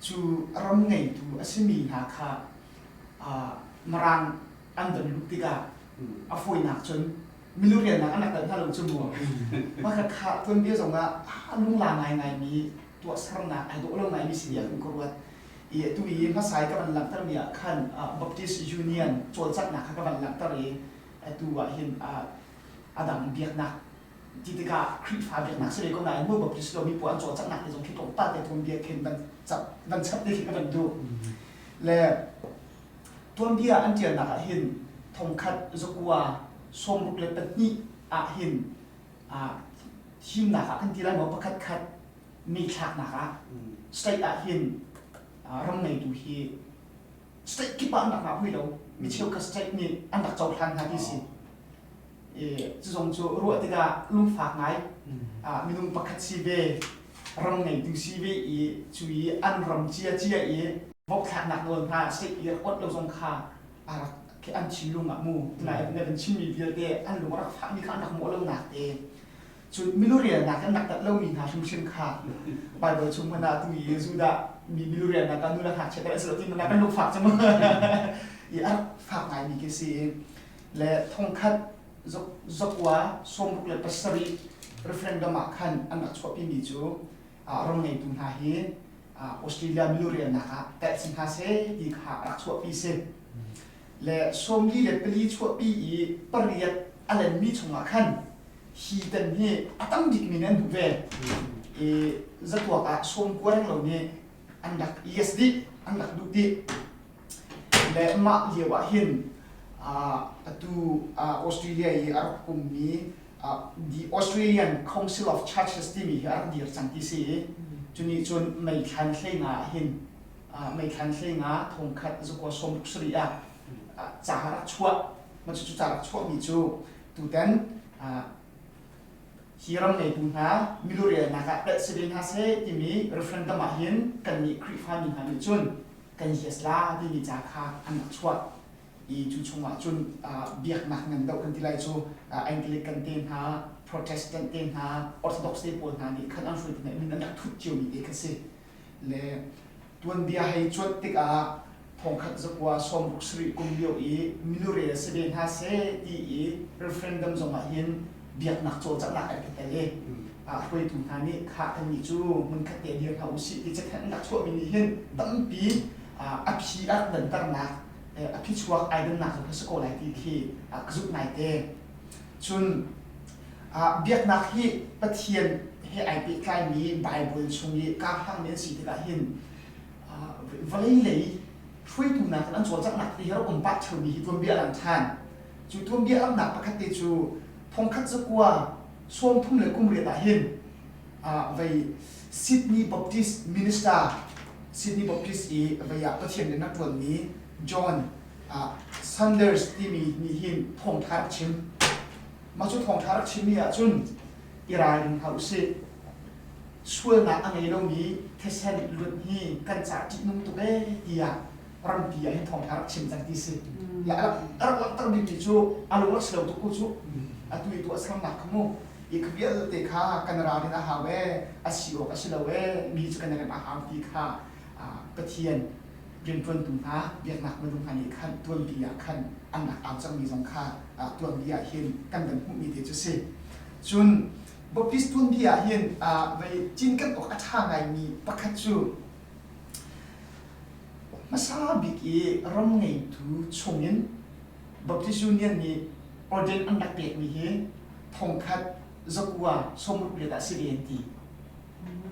cu ram ngeitu a simi hna kha Mirang an van luh tikah a fawinak cun milu riannak an rak dal hna lo cu mu. Mah kha kha tuanbia zong ah a lungla ngaingaimi tuahsernak ai dawh lo ngaimi si tiah kan ka ruat. I atu i hmasa i ka van langhtermi ah khan Baptist Union cawlcanghnak kha ka van langhter i atu ah hin a dang biaknak ti tikah Khrihfa biaknak si ve ko nain mu Baptist lomi pawl an cawlcanghnak te zong khi tlawmpal te tuanbia khin van chap van chap te khi ka van duh. Le Tuanbia an ṭialnak ah hin thongkhat zakua 62 ah hin thimnak ah kan ti lai maw pakhat khat mi thlaknak ah state ah hin ram ngeitu hi state kip ah an rak ngah hui lo mi cheukhat state nih an rak cohlan hna ti si. Cu zong cu ruah tikah lungfak ngai minung pakhat si ve ram ngeitu si ve i cu i an ram cia cia i vote thlaknak nawl hna state i rak awt lo zong kha a. A rak khi an thinlung ah mu tunai na kan chimmi vialte an lung a rak fahmi kha an rak mawh lonak te. Cun milurelnak an rak tat lomi hna hrimhrim kha Bible chung hmanh ah tu i Judah mi milurelnak ah nu le ngakchia tel an si lo ti hmanh ah kan lungfak cu mu. I a rak fak ngaimi khi si. Le thongkhat zakua 67 referendum ah khan an rak chuahpimi cu ram ngeitu hna hi Australia milurelnak ah telh si hna seh ti kha rak chuahpi si. Le 44 chuahpi i pariat a lenmi chungah khan hi tan hi a tam bikmi nih an duh ve. I zatuak ah 90 reng lo nih an rak yes dih, an rak duh dih. Le mah lio ah hin atu Australia i a rak ummi The Australian Council of Churches timi hi a rak dir cang ti si i cu nih cun meithlan 15 ah hin meithlan 15 1167 ah ca rak chuah. Mah cucu ca rak chuahmi cu tutan hi ram ngeitu hna milurelnak ah telh si ve hna seh timi referendum ah hin kannih Khrihfami hna nih cun kan yes la timi ca kha an rak chuah. I cu chungah cun biaknak ngan deuh kan ti lai cu Anglican te hna, Protestant te hna, Orthodox te pawl hna nih khan an hruaitu hna min an rak thut ciomi te kha si. Le tuanbia hei cuanh tikah 1967 kum lio i milurel si ve hna seh ti i referendum zongah hin biaknak cawlcanghnak an ka tel i hruaitu hna nih kha kannih cu hmunkhat te dir hna usih ti cathanh an rak chuahmi nih hin tampi a phi a rak danternak a phichuak ai dannak zong khi si ko lai ti khi ka zumh ngai te. Cun biaknak hi Pathian he ai pehtlaimi Bible chung i karhlangmi an si tikah hin vawlei lei hruaitu nakin an cawlcanghnak ti hi rak um pah ṭheumi hi tuanbia a lang ṭhan. Cu tuanbia a langhnak pakhat te cu 1938 ah hin vei Sydney Baptist minister Sydney Baptist i vei ah Pathian rian a ṭuanmi John Sanders timi nih hin thawngṭha rak chim. Mah cu thawngṭha rak chimmi ahcun i ralring hlah usih. Sualnak a ngei lomi thisen luanh hi kan caah ṭihnung tuk ee tiah rampi ah hin thawngṭha rak chim cang ti si. Le a rak langhter bikmi cu a lung rak si lo tuk ko cu. Atu i tuahsernak kha mu i kha vialte kha kan ralrin a hau ee, a si awk a si lo ee, mi cu kan i rem a hau ti kha Pathian rianṭuantu hna biaknak minung hna nih khan tuanbia ah khan an rak au cangmi zong kha tuanbia ah hin kan van hmuhmi te cu si. Cun Baptist tuanbia ah hin vei cinken awk a ṭha ngaimi pakhat cu hmasa bik i ram ngeitu chungin Baptist Union nih ordain an rak pekmi hi 1968 ah si ve an ti.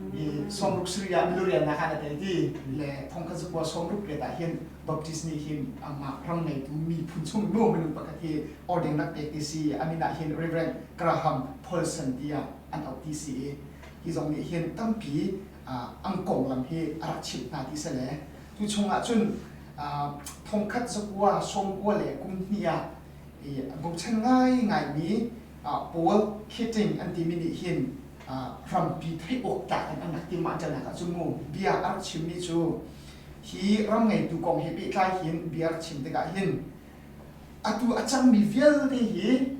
60 sarih ah miluriannak ah na tel ti le 1968 ah hin Baptist nih hin amah ram ngeitu miphun chung nu minung pakhat hi ordain rak pek ti si. A min ah hin Reverend Graham Paulson tiah an auh ti si i hi zong nih hin tampi an konglam hi a rak chimh hna ti si le cu chungah cun 1992 ah bochan ngaingaimi Paul Keating an timi nih hin rampi theih awk tlak in an rak timh ahcun ahcun mu bia a rak chimmi cu hi ram ngeitu kong he pehtlai hin bia rak chim tikah hin atu a cangmi vialte hi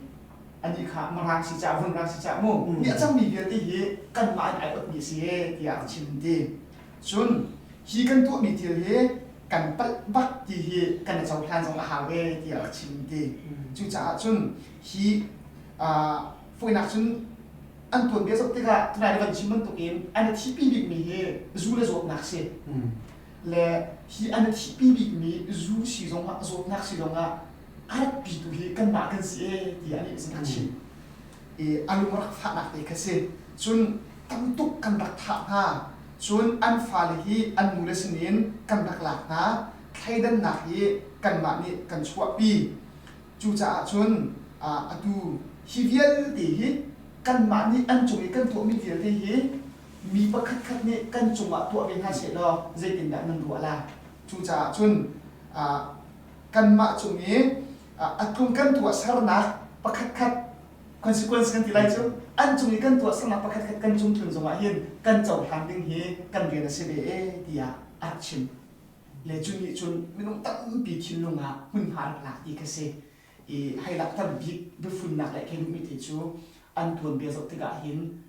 anih kha mirang si cah vunrang si cah mu hi a cangmi vialte hi kanmah in ai otmi si e tiah a chim ti. Cun hi kan tuahmi thil hi kan palh bak ti hi kan i cohlan zong a hau e tiah a chim ti. Cucaah cun hi fawinak cun an tuanbia zoh tikah tunai na van chim bantukin an i thihpi bikmi hi zu le zawtnak si. Le hi an i thihpi bikmi zu si zongah zawtnak si zongah a ratpi tu hi kanmah kan si e tiah nih cun a chim. I a lung rak fahnak te kha si. Cun tam tuk kan rak thah hna. Cun an fale hi an nule sinin kan rak lak hna. Thleidannak hi kanmah nih kan chuahpi. Cucaah cun atu hi vialte hi kanmah nih an cung i kan tuahmi vialte hi mi pakhatkhat nih kan cungah tuah ve hna sehlaw zeitindah nan ruah la? Cucaah cun kanmah cung i a tlung kan tuahsernak pakhatkhat consequence kan ti lai cu an cung i kan tuahsernak pakhatkhat kan cung tlun zongah hin kan cohlan ding hi kan rian a si ve e tiah a rak chim. Le cu nih cun minung tampi thinlung ah hmunhma rak lak ti kha si. I hei langhter bik biafunnak le kei duhmi te cu an tuanbia zoh tikah hin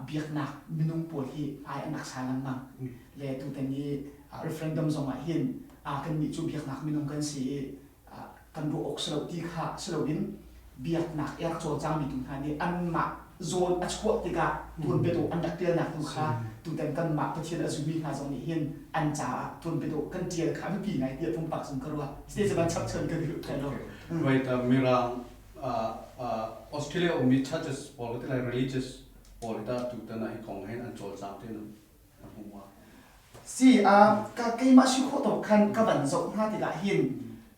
biaknak minung pawl hi hmai an rak sa lengmang. Le tutan i referendum zong ah hin kannih cu biaknak minung kan si i kan ruah awk si lo ti kha si loin biaknak i a rak cawlcangmi tu hna nih anmah zawn a chuah tikah tuanbiadawh an rak ṭialnak tu kha tutan kanmah Pathian a zummi hna zong nih hin an caah tuanbiadawh kan ṭial kha a biapi ngai tiah pumpak zong ka ruah. State van chapchun ka duh kai lo. Right, Mirang Australia ummi churches pawl te lai religious pawl hi ta tutan ah hi kong hin an cawlcang te na hmu ma? Si, ka keimah si khawh tawk khan ka van zoh hna tikah hin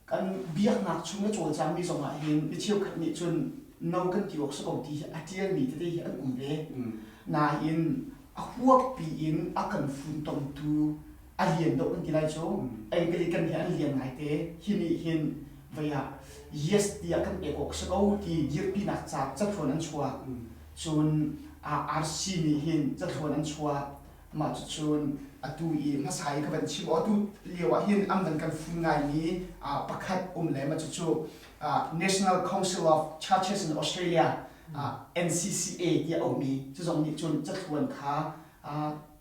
kan biaknak chung a cawlcangmi zong ah hin mi cheukhat nih cun no kan ti awk si ko ti hi a ṭialmi tete hi an um ve. Nain a huappi in a kan funtomtu a lian deuh kan ti lai cu. Anglican hi an lian ngaite. Hi nih hin vei ah yes tiah kan pek awk si ko ti dirpinak ca cathluan an chuah. Cun RC nih hin cathluan an chuah. Mah cucun atu i hmasa i ka van chim atu lio ah hin an van kan fun ngaimi pakhat um le mah cucu National Council of Churches in Australia NCCA tiah auhmi cu zong nih cun cathluan kha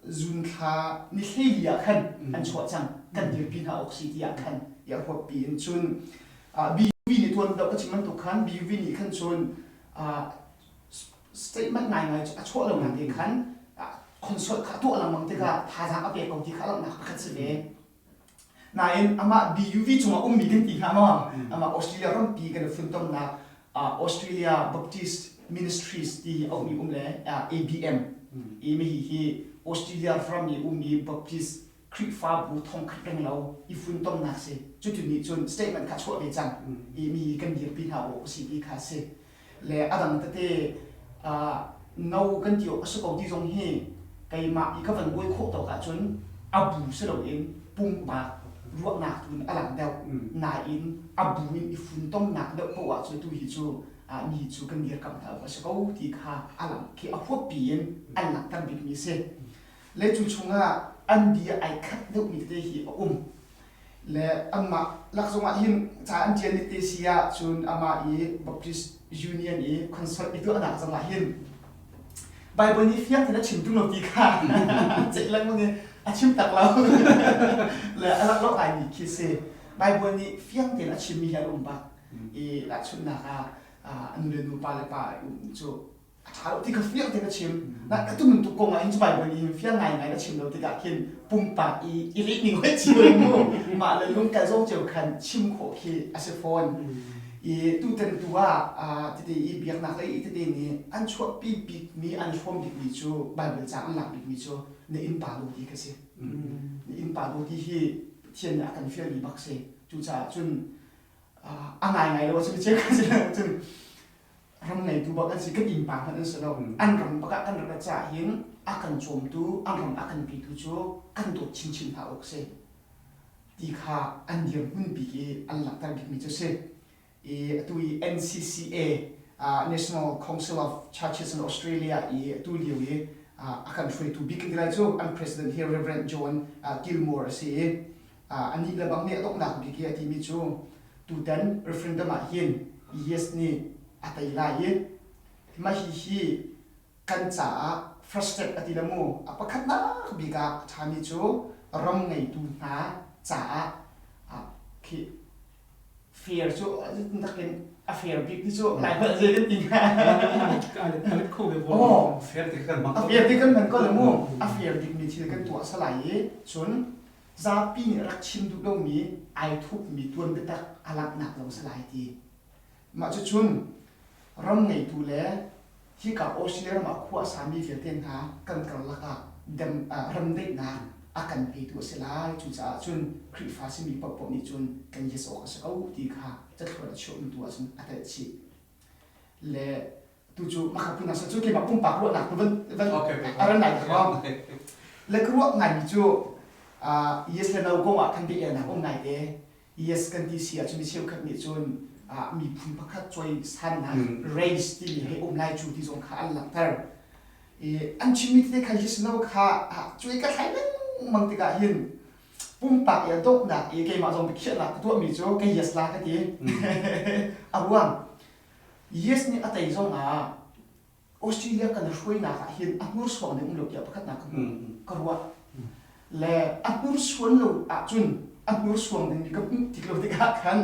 June thla ni hleili ah khan an chuah cang kan dirpi hna awk si tiah khan i a huappi in cun BUV nih tuan deuh ka chim bantuk khan BUV nih khan cun statement ngaingai cu a chuah lo nain khan consult kha a tuah lengmang tikah thazaang a pek ko ti kha a langhnak pakhat si ve. Nain amah BUV cungah ummi kan ti hnga maw? Amah Australia rampi kan i funtomnak Australia Baptist Ministries ti a ummi um le ABM i mihi hi Australia ram i ummi Baptist Khrihfabu thongkhat reng lo i funtomnak si. Cutu nih cun statement kha chuah ve cang i mi kan dirpi hna awk a si ti kha a si. Le a dang tete no kan ti awk a si ko ti zong hi keimah i ka van buai khawh tawk ahcun a bu si loin pumpak ruahnak tu in a lang deuh. Nain a bu in i funtomnak deuh paoh ahcun tu hi cu mi cu kan dirkamh hna awk a si ko ti kha a lang khi a huappi in an langhter bikmi a si. Le cu chungah an bia ai khat deuhmi tete hi a um. Le anmah lak zongah hin ca an ṭial ni te si ah cun amah i Baptist Union i consult i tuahnak zongah hin Bible nih fiang tein a chim ṭung lo ti kha ceih lengmang i a chim tak lo. Le a rak lawh ngaimi khi si. Bible nih fiang tein a chimmi hi an um bak. I tahchunhnak ah nu le nu, pa le pa um cu a ṭha lo ti kha fiang tein a chim. Na atu bantuk kong ah hin cu Bible nih hin fiang ngaingai a chim lo tikah khin pumpak i i leh ning hoi cio in mu mah le lungkal zong cio khan chim khawh khi a si fawn. I tutan tu ah tete i biaknak lei tete nih an chuahpi bikmi an hrawm bikmi cu Bible ca an lak bikmi cu na innpa daw ti kha si. Na innpa daw ti hi Pathian nih a kan fialmi bak si. Cucaah cun a ngaingai lo a si mi cheukhat si cun ram ngeitu bak an si kan innpa hmanh an si lo an ram bak ah kan rak caah hin a kan cawmtu an ram a kan pitu cu kan dawt chinchin hna awk si ti kha an dirhmun bik i an langhter bikmi cu si i atu i NCCA National Council of Churches in Australia i atu lio i a kan hruaitu bik kan ti lai cu an president hi Reverend John Gilmore a si i anih le bang nih a donghnak bik i a timi cu tutan referendum ah hin yes nih a tei lai i mah hihi kan caah first step a ti le mu a pakhatnak bik ah a ṭhami cu ram ngeitu hna caah khi fair cu takin a fair bik ti cu lai holh zei kan ti hnga oh fair ti kan a fair ti kan hman ko le mu a fair bik mi thil kan tuah salai i cun zapi nih rak chim duh lomi ai thupmi tuan biatak a langhnak zong si lai ti. Mah cucun ram ngeitu le hika Australia ram ah khua a sami vialte hna kan karlak ah dem, remdaihnak a kan petu a si lai. Cucaah cun Khrihfa simi paohpaoh nih cun kan yes awk a si ko ti kha cathluan a chuahmi tu ahcun a telh chih. Le tu cu makhat phun cu keimah pumpak ruahnak tu van van a ran lai ka le ka ruah ngaimi cu yes le no kong ah khan biaelnak um ngai te yes kan ti si ahcun mi cheukhat nih cun miphun pakhat cawi sannak race timi hei um lai cu ti zong kha an langhter i an chimmi tete kha yes no kha cuai ka thlai lengmang tikah hin. Pumpak i a donghnak i keimah zong biakhiahnak ka tuahmi cu ka yes la ka ti. A ruang yes nih a tei zong ah Australia kan hruainak ah hin a hnursuang ding um lo tiah pakhatnak ka hmuh ka ruah. Le a hnursuan lo ahcun a hnursuang dingmi ka hmuh tik lo tikah khan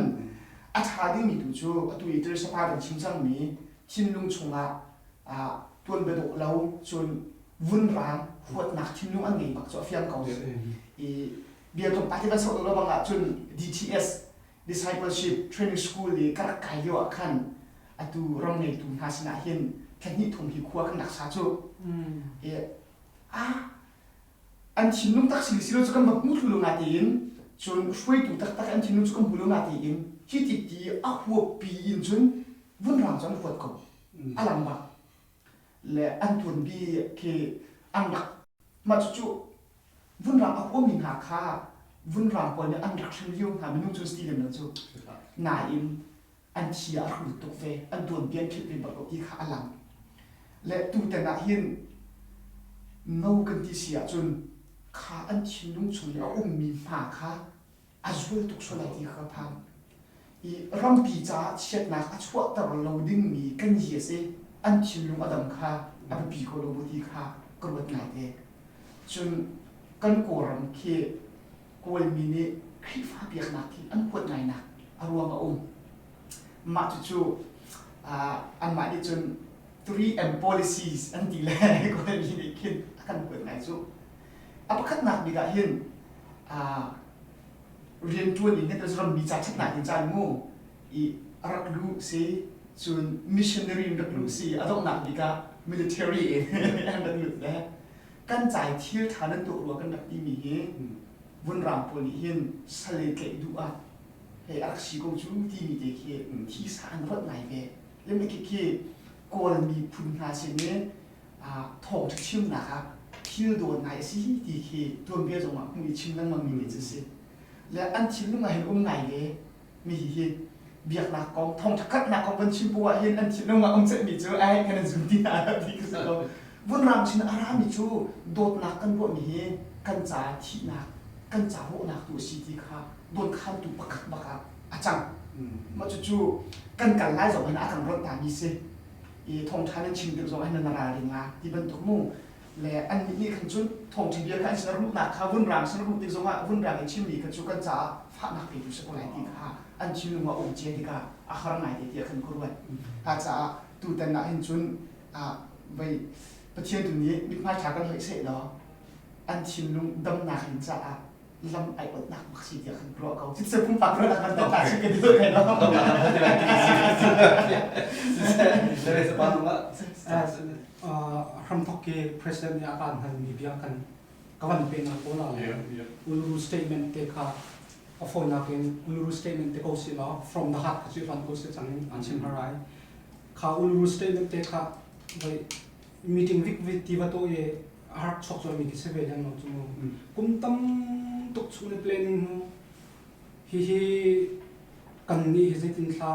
a ṭha dingmi tu cu atu i Teresa pa kan chim cangmi thinlung chungah tuanbia dawh lo cun vunrang huatnak thinlung an ngei bak cu a fiang ko. I bia tlawmpal te kan soh lo bang ahcun DTS Discipleship Training School i ka rak kai lio ah khan atu ram ngeitu hna sinah hin thla hnih thum hi khua kan rak sa cu. I ah an thinlung tak si si lo cu kan va hmu thlu lo na tiin cun hruaitu taktak an thinlung cu kan hmu lo na tiin hi ti ti a huappi in cun vunrang cu an huat ko. A lang bak. Le an tuanbi khi an rak mah cucu vunrang a huami hna kha vunrang pawl nih an rak hrem lio hna minung cu si lem lo cu. Nain an thi ah a rak lut tuk ve, an tuanbia an philh ve bak lo ti kha a lang. Le tutan ah hin no kan ti si ahcun kha an thinlung chung i a ummi hma kha a zual tuk sual lai ti kha ka phang. I rampi caah chiatnak a chuahter lo dingmi kan hi a si. An thinlung a dam kha a biapi ko lo maw ti kha ka ruat ngaite. Cun kan Kawlram khi Kawlmi nih Khrihfa biaknak hi an huat ngainak a ruang a um. Mah cucu anmah nih cun 3M policies an ti le Kawlmi nih khin a kan huat ngai cu. A pakhatnak bik ah hin rianṭuan in rammi ca ṭhatnak in caan mu i a rak luh si cun missionary in rak luh si a donghnak bik ah military in an rak lut le kan cai thil ṭha nan tuah rua kan rak timi hi vunrang pawl nih hin sal i tlaih duh ah hei a rak si ko cu timi te khi thisa an ruat ngai ve. Lem khi khi Kawl miphun hna sin i thawngṭha chimnak ah thil dawt ngai a si ti khi tuanbia zongah hmuh i chim lengmang mi te cu si. Le an thinlung ah hin um ngai ve mi hi hi biaknak kong thawngṭha khatnak kong kan chim poah ah hin an thinlung ah um ceihmi cu ai kan in zum ti hna ti ka si ko. Vunrang sin a rami cu dawtnak kan ruahmi hi kan ca thihnak kan ca rawhnak tu a si ti kha dawnkhantu pakhat bak ah a cang. Mah cucu kan kal lai zong hin a kan rawnh ta mi si. I thawngṭha nan chim tik zong ah nan ralring la ti bantuk mu le annih nih khan cun thawngṭha bia kha an sin ruhnak kha vunrang sin ruh tik zongah vunrang i chimmi kha cu kan caah fahnak petu si ko lai ti kha an thinlung ah um cia tikah a har ngai te tiah khan ka ruat. Ka caah tutan ah hin cun vei Pathian tu nih mithmai ṭha kan hloih seh law an thinlung damnak ding caah lam ai otnak bak si tiah kan ruah ko. Siseh pumpak ruahnak kan ta si ka ti kai lo. Hramthok ke president nih a kan hal mi bia kan ka van pe na ko la le Uluru statement te kha a fawinak in Uluru statement te ko si law from the heart kha cu hlan ko si cang in an chim harai kha Uluru statement te kha voi meeting vik vik ti va to i a rak chuak colmi khi si ve leng lo cu mu. Kum tam tuk chung i planning hnu hihi kan nih hi zeitin thla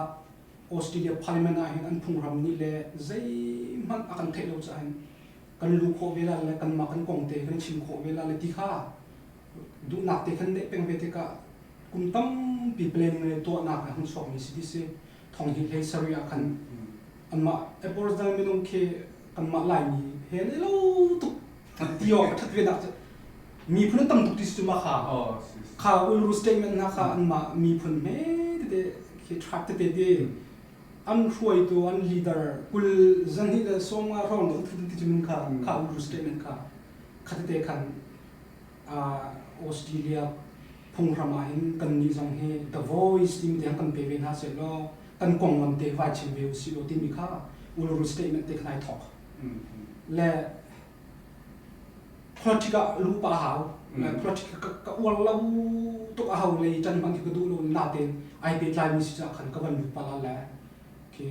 Australia Parliament ah hin an phunghram nih le zeihmanh a kan theih lo caah hin kan lu khawh ve la le kanmah kan kong te kan chim khawh ve la le ti kha duhnak te khan neih peng ve tikah kum tampi planning le tuahnak a hung chuakmi si ti si thong hi hlei sarih ah khan anmah Aboriginal minung khi kanmah Laimi he an i lo tuk ti awk a ṭhat ve nak cu miphun an tam tuk ti si cu ma kha kha Uluru statement hna kha anmah miphun hme tete khi tribe tete ti an hruaitu an leader kul zahnih le sawmnga hrawng le ti cu min kha kha Uluru statement kha kha tete khan Australia phunghram ah hin kannih zong hi the voice timi te kan pe ve hna seh law kan konglam te vai chim ve usih law timi kha Uluru statement te khan ai thawk. Le politic ah luh pa hau. Politic ka uar lo tuk a hau lei ṭan hmanh khi ka duh lo natein ai pehtlai mi si caah khan ka van lut pa la le khi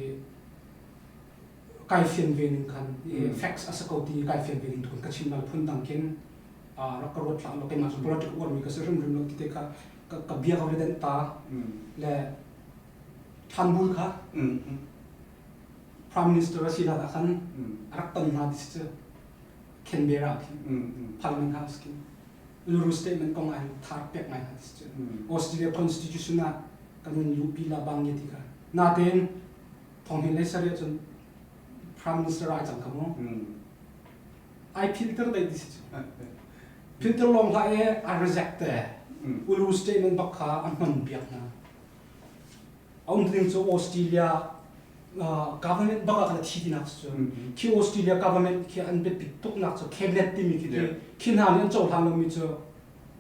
kai fian ve ning khan facts a si ko ti kai fian ve ning tu ka chim lo phun dang khin rak ka ruat hlah law keimah cu politic uarmi ka si hrimhrim lo ti te kha ka bia ka va ta le Thanbul kha Prime Minister a si hlan ah khan a rak ton hna ti si cu Canberra khin Parliament House khin. Uluru Statement kong ah hin thar pek ngai hna ti cu. Australia Constitution ah kan in luhpi la bang ti kha. Natein thong hin le sariah cun Prime Minister ai cang kha mu. Ai filter dei ti si cu. Filter lawng hlah e a reject te. Uluru Statement bak kha a hman piak hna. A um ding cu Australia government bak ah khan a thi tinak cu. Khi Australia government khi an biapit tuknak cu cabinet timi khi khi hna nih an cohlan lomi cu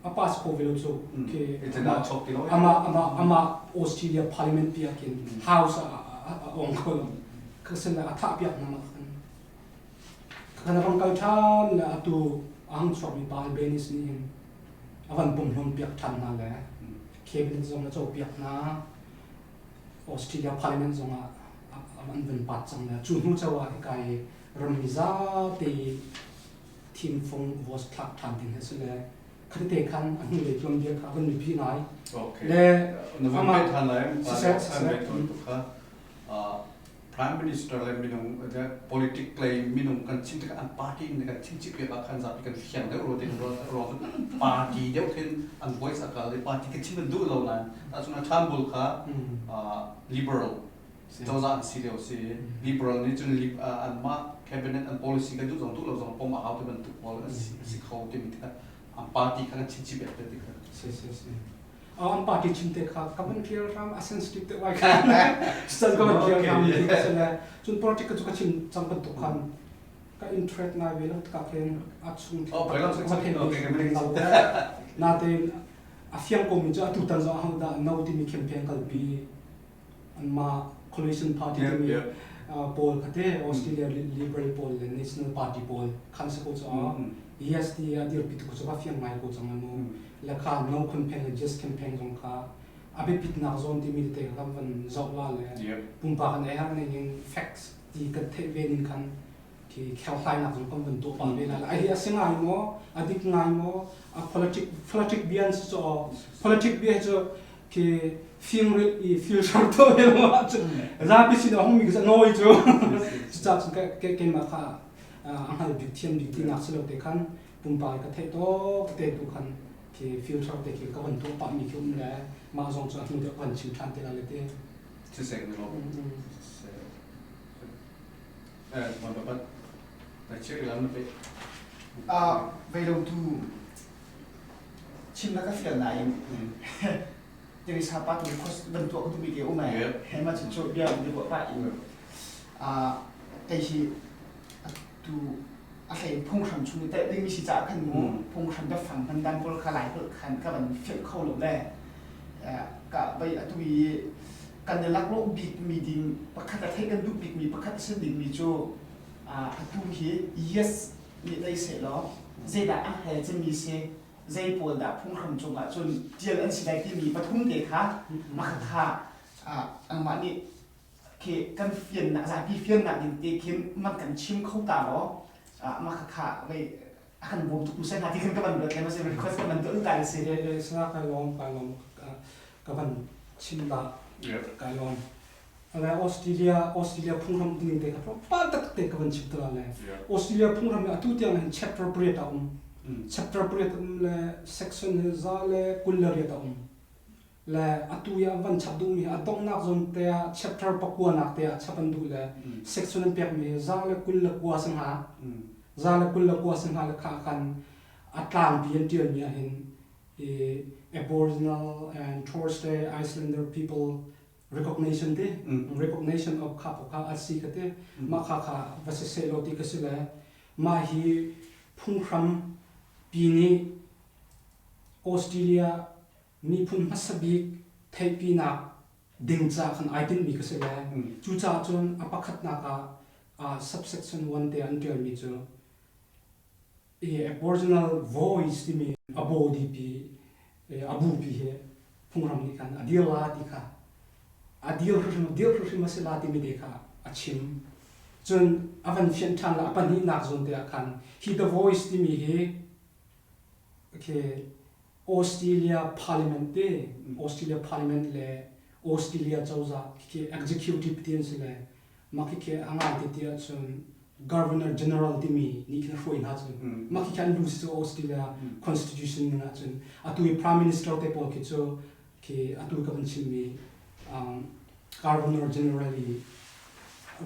a pass kho ve lo cu. Khi amah amah amah Australia parliament pi ah khin house ah a ong kho lo. Khasin a thah piak hna mah khan. Khan a vang kal ṭhan le atu a hang chuakmi pa Albanese nih hin a van pumhlum piak ṭhan hna le cabinet zong a copiak hna. Australia Parliament zong ah an van pat cang le cu hnu cho ah hika i rammi zapi thimfung vote thlak ṭhan ding hi a si le khatete khan a hnulei tuanbia kha a van mipi ngai. Okay. Le Na van amah peh ṭhan lai. Siseh, siseh. Kha Prime Minister le minung politic lei minung kan chim tikah an party in kan chim chih piak ah khan zapi kan fiang deuh ro ding ro party deuh khin an voice a kal i party ka chim an duh lo nain tahcun a Turnbull kha liberal cozah an si lio si liberal nih cun anmah cabinet an policy kan duh zong duh lo zong pom a hau ti bantuk pawl a si kho timi tikah an party kha kan chim chih piak te tikah si si si An party chim te kha ka van clear hram a sensitive te wai kha san ka van clear hram ti ka sele cun politic ka chu ka chim cang bantuk khan ka interest ngai ve lo ka khen a chung na te a fiang ko mi chu atu tan zo hang da no ti mi campaign kalpi an ma coalition party ti mi pawl khate Australia Liberal pawl le National Party pawl khan se ko chu yes ti a dirpi tu chu ka fiang ngai ko chang mu le kha no campaign le just campaign zong kha a biapitnak zawn timi tete kha kan van zoh la le pumpak kan ei har ning in facts ti kan theih ve ning khan khi kherhlainak zong kan van tuah pah ve la ai hi a si ngai maw a dik ngai maw a politic politic bia an si cu politic bia cu khi fingrit i filter to ve lo ahcun zapi sin a hung mi khi noi cu cucaah cun keimah kha a hngal bik thiam bik tinak si lo te khan pumpak ka theih tawk te tu khan khi filter te khi ka van tuah pah mi khi um le mah zong cu a hnu deuh ka van chim ṭhan te la le te. Siseh ni lo. Eh, man dapat. Na chiri lam na pe. Ah, vei lo tu chim na ka fial nain Teresa pa tu request ban tuah ka duh mi ke um eh. He ma chu chu bia bi pa in. Ah, kei hi tu a hlei phunghram chung i telh dingmi si caah khan mu phunghram biafang hman dan pawl kha lai holh khan ka van filh kho lo le ka vei atu i kan i laklawh bikmi ding pakhat a theih kan duh bikmi pakhat a si dingmi cu atu hi yes nih dei seh law zeidah a hel cemmi si zei pawl dah phunghram cungah cun tial an si lai timi pathum te kha mah kha angmah nih khi kan fiannak zapi fiannak ding te khin man kan chim kho ta law mah kha vei a kan bawm tuk sai hna ti khan ka van ruat le ma request kan van tuah ta si le sna kai lawm kai lawm ka van chim la kai lawm ale Australia Australia phunghram ding te ka pa tak te ka van chim ta le Australia phunghram atu tiang hin chapter pariat a um chapter pariat um le section hi za le kul le riat a um le atu i an van chap duhmi a donghnak zawn te ah chapter pakua nak te ah chap an duh le section an pekmi 129 si hnga 129 si hnga le kha khan a tlangpi an ṭialmi ah hin i Aboriginal and Torres Strait Islander people recognition ti recognition of kha kha a si ka ti mah kha kha va si seh law ti ka si le mah hi phunghram pi nih Australia miphun hmasa bik theihpinak ding ca khan ai tinhmi ka si le cucaah cun a pakhatnak ah subsection 1 te an ṭialmi cu Aboriginal voice timi a body pi a bupi hi phunghram nih khan a dir la ti kha a dir hrimhrim dir hrimhrim a si la timi te kha a chim cun a van fianh ṭhan la a pahnihnak zawn te ah khan hi the voice timi hi okay Australia Parliament te Australia Parliament le Australia cozah khi executive ti an si le mah khikhi a ngai te ti ahcun Governor General timi nih khin a hruai hna cun mah khi khan lu si cu Australia Constitution ning ahcun atu i Prime Minister te pawl khi cu khi atu ka van chimmi Governor General i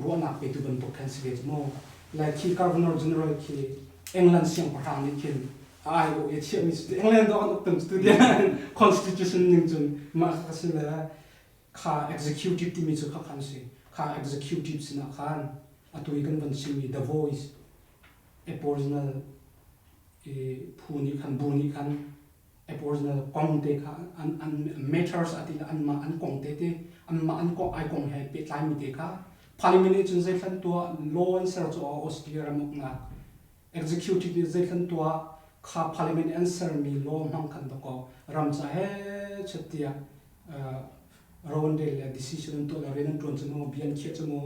ruahnak petu bantuk khan si ve cu mu. Like khi Governor General khi England siangpahrang nih khin a aiawh i a chiahmi si England dawh an uk tung cu Constitution ning cun mah kha si le kha executive timi cu kha khan si. Kha executive sinah khan atu i kan van chimmi The Voice Aboriginal i phu nih khan bu nih khan Aboriginal kong te kha an an matters a ti le anmah an kong te te anmah an kong ai kong he pehtlaimi te kha Parliament nih cun zeithlan tuah law an ser cu Australia ram uknak executive nih zeithlan tuah kha Parliament nih an sermi law hmang khan dakaw ram ca he chet tiah ro an rel le decision an tuah le rian an ṭuan cu mu bia an khiah cu mu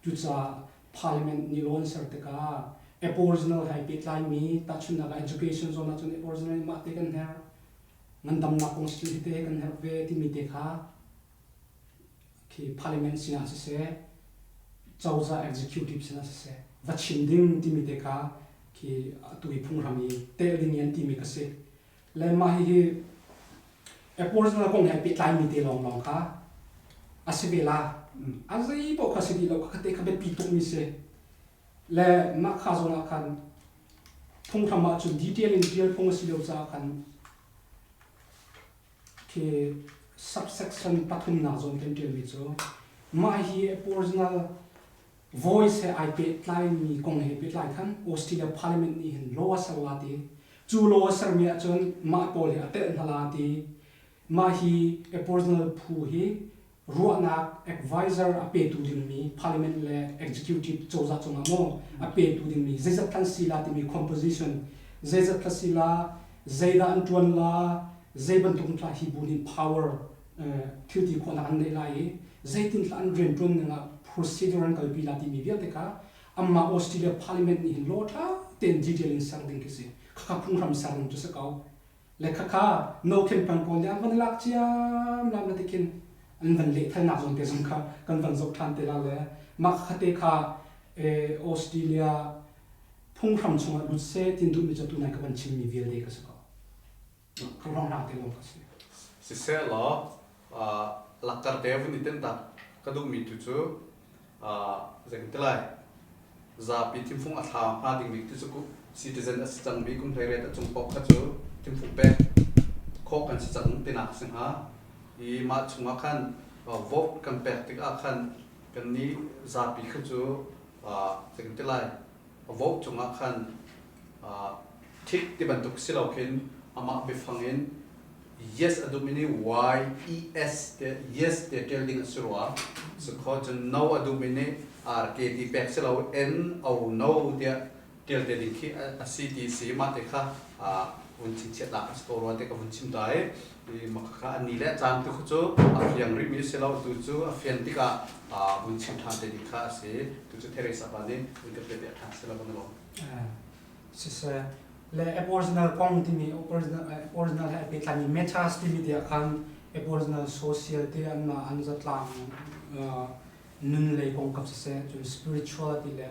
cucaah Parliament nih law an ser tikah Aboriginal he pehtlaimi tahchunhnak ah education zawn ahcun Aboriginal nih mah te kan herh ngandamnak kong si hi te kan herh ve timi te kha khi Parliament sinah siseh cozah executive sinah siseh va chim ding timi te kha khi atu i phunghram i telh ding i an timi ka si. Le mah hihi Aboriginal kong he pehtlaimi te lawnglawng kha a si ve la. A zei paoh kha si dih lo kha te kha biapi tukmi si. Le mah kha zawn ah khan phunghram ah cun detail in tial phung a si lo caah khan khi subsection pathumnak zawn kan tialmi cu mah hi Aboriginal voice he ai pehtlaimi kong he pehtlai khan Australia Parliament nih hin law a ser la ti. Cu law a sermi ahcun mah pawl hi a telh hna la ti. Mah hi Aboriginal phu hi ruahnak advisor a petu dingmi Parliament le Executive cozah cungah maw a petu dingmi zeizat khan si la timi composition zeizat kha si la zeidah an ṭuan la zei bantuk thla hi bu nih power thil ti khawhnak an neih lai i zeitin hlah an rianṭuan ning ah procedure an kalpi la timi vialte kha amah Australia Parliament nih hin law ṭha tein detail in ser ding khi si. Khakha phunghram ser ding cu si ko. Le khakha no khen peng pawl nih an van lak ciam lam le tikhin an van lehthalnak zong te zong kha kan van zoh ṭhan te la le mah khakha te kha Australia phunghram chungah lut seh tin duhmi cu tunai ka van chimmi vialte ka si ko. Khuahrawng te lawng ka si. Siseh law lakter te vun i ten tak ka duhmi tu cu zei ti lai zapi thimfung a thla hnga dingmi tu cu citizen a si cangmi kum 18 a cung paoh kha cu thimfung pek khawh kan si cang tinak a si hnga i mah chungah khan vote kan pek tikah khan kannih zapi kha cu zei ti lai vote cungah khan Thik ti bantuk si lo khin amah biafang in yes a duhmi nih Y E S te yes te ṭial ding a si rua. Sukhaw cun no a duhmi nih R K ti pek si lo N O no tiah ṭial te ding khi a si ti si mah te kha vun chingchiatnak a si ko rua te ka vun chim ta i mah kha a ni le a caan tu kha cu a fiang rihmi a si lo tu cu a fian tikah vun chim ṭhan te ding kha a si tu cu Theresa pa nih vun ka pe piak ṭhan si lo kan lawm. Siseh, le Aboriginal kong timi Aboriginal he pehtlaimi matters timi te ah khan Aboriginal social te anmah an zatlang nun lei kongkap siseh, cun spirituality le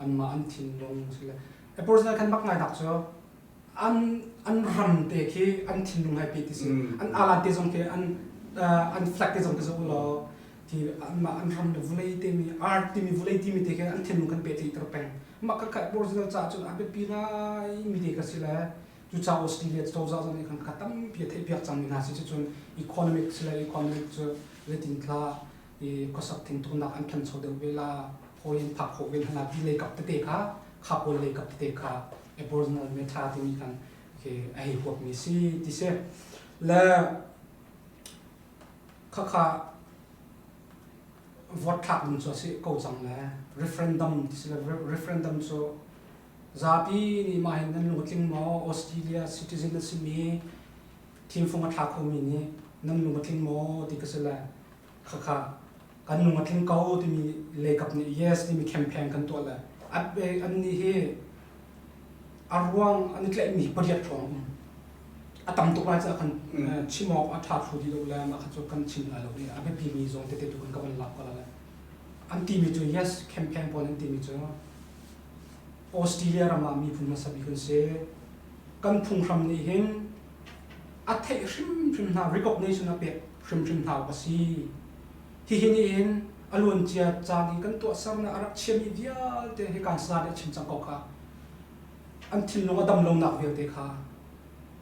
anmah an thinlung sile Aboriginal khan bak ngai nak cu an an ram te khi an thinlung hai pe ti si an alan te zong khi an an flag te zong khi zoh law ti anmah an ram le vulei timi art timi vulei timi te khi an thinlung kan pehtlaihter peng mah ka kha Aboriginal caah cun a biapi ngai mi te ka si le cucaah Australia cozah zong nih khan kha tampi a theihpiak cangmi hna si cucun economic si le economic cu zeitin thla i khuasak thingtuknak an ṭhancho deuh ve la hawi an phak khawh ve hna ti lei kap tete kha kha pawl lei kap tete kha Aboriginal meta timi khan a hei huapmi si ti si le khakha vote thlak ding cu a si ko cang le referendum ti si le referendum cu zapi nih mah hin nan lung a tling maw Australia citizen a simi thimfung a thla khomi nih nan lung a tling maw ti ka si le khakha kan lung a tling ko timi leikap nih yes timi campaign kan tuah le an nih hi a ruang an i tlaihmi hi pariat hrawng um. A tam tuk lai caah kan chim awk a ṭha thlu dih lo le mah kha cu kan chim lai lo i a biapimi zong tete tu kan ka van lak ko la le. An timi cu yes campaign pawl an timi cu Australia ram ah miphun hmasa bik an si. Kan phunghram nih hin a theih hrimhrim hna, recognition a pek hrimhrim hna awk a si. Hihi nih hin a luancia caan i kan tuahsernak a rak chiami vialte hi kan sa nih a chim cang ko kha. An thinlung a dam lonak vialte kha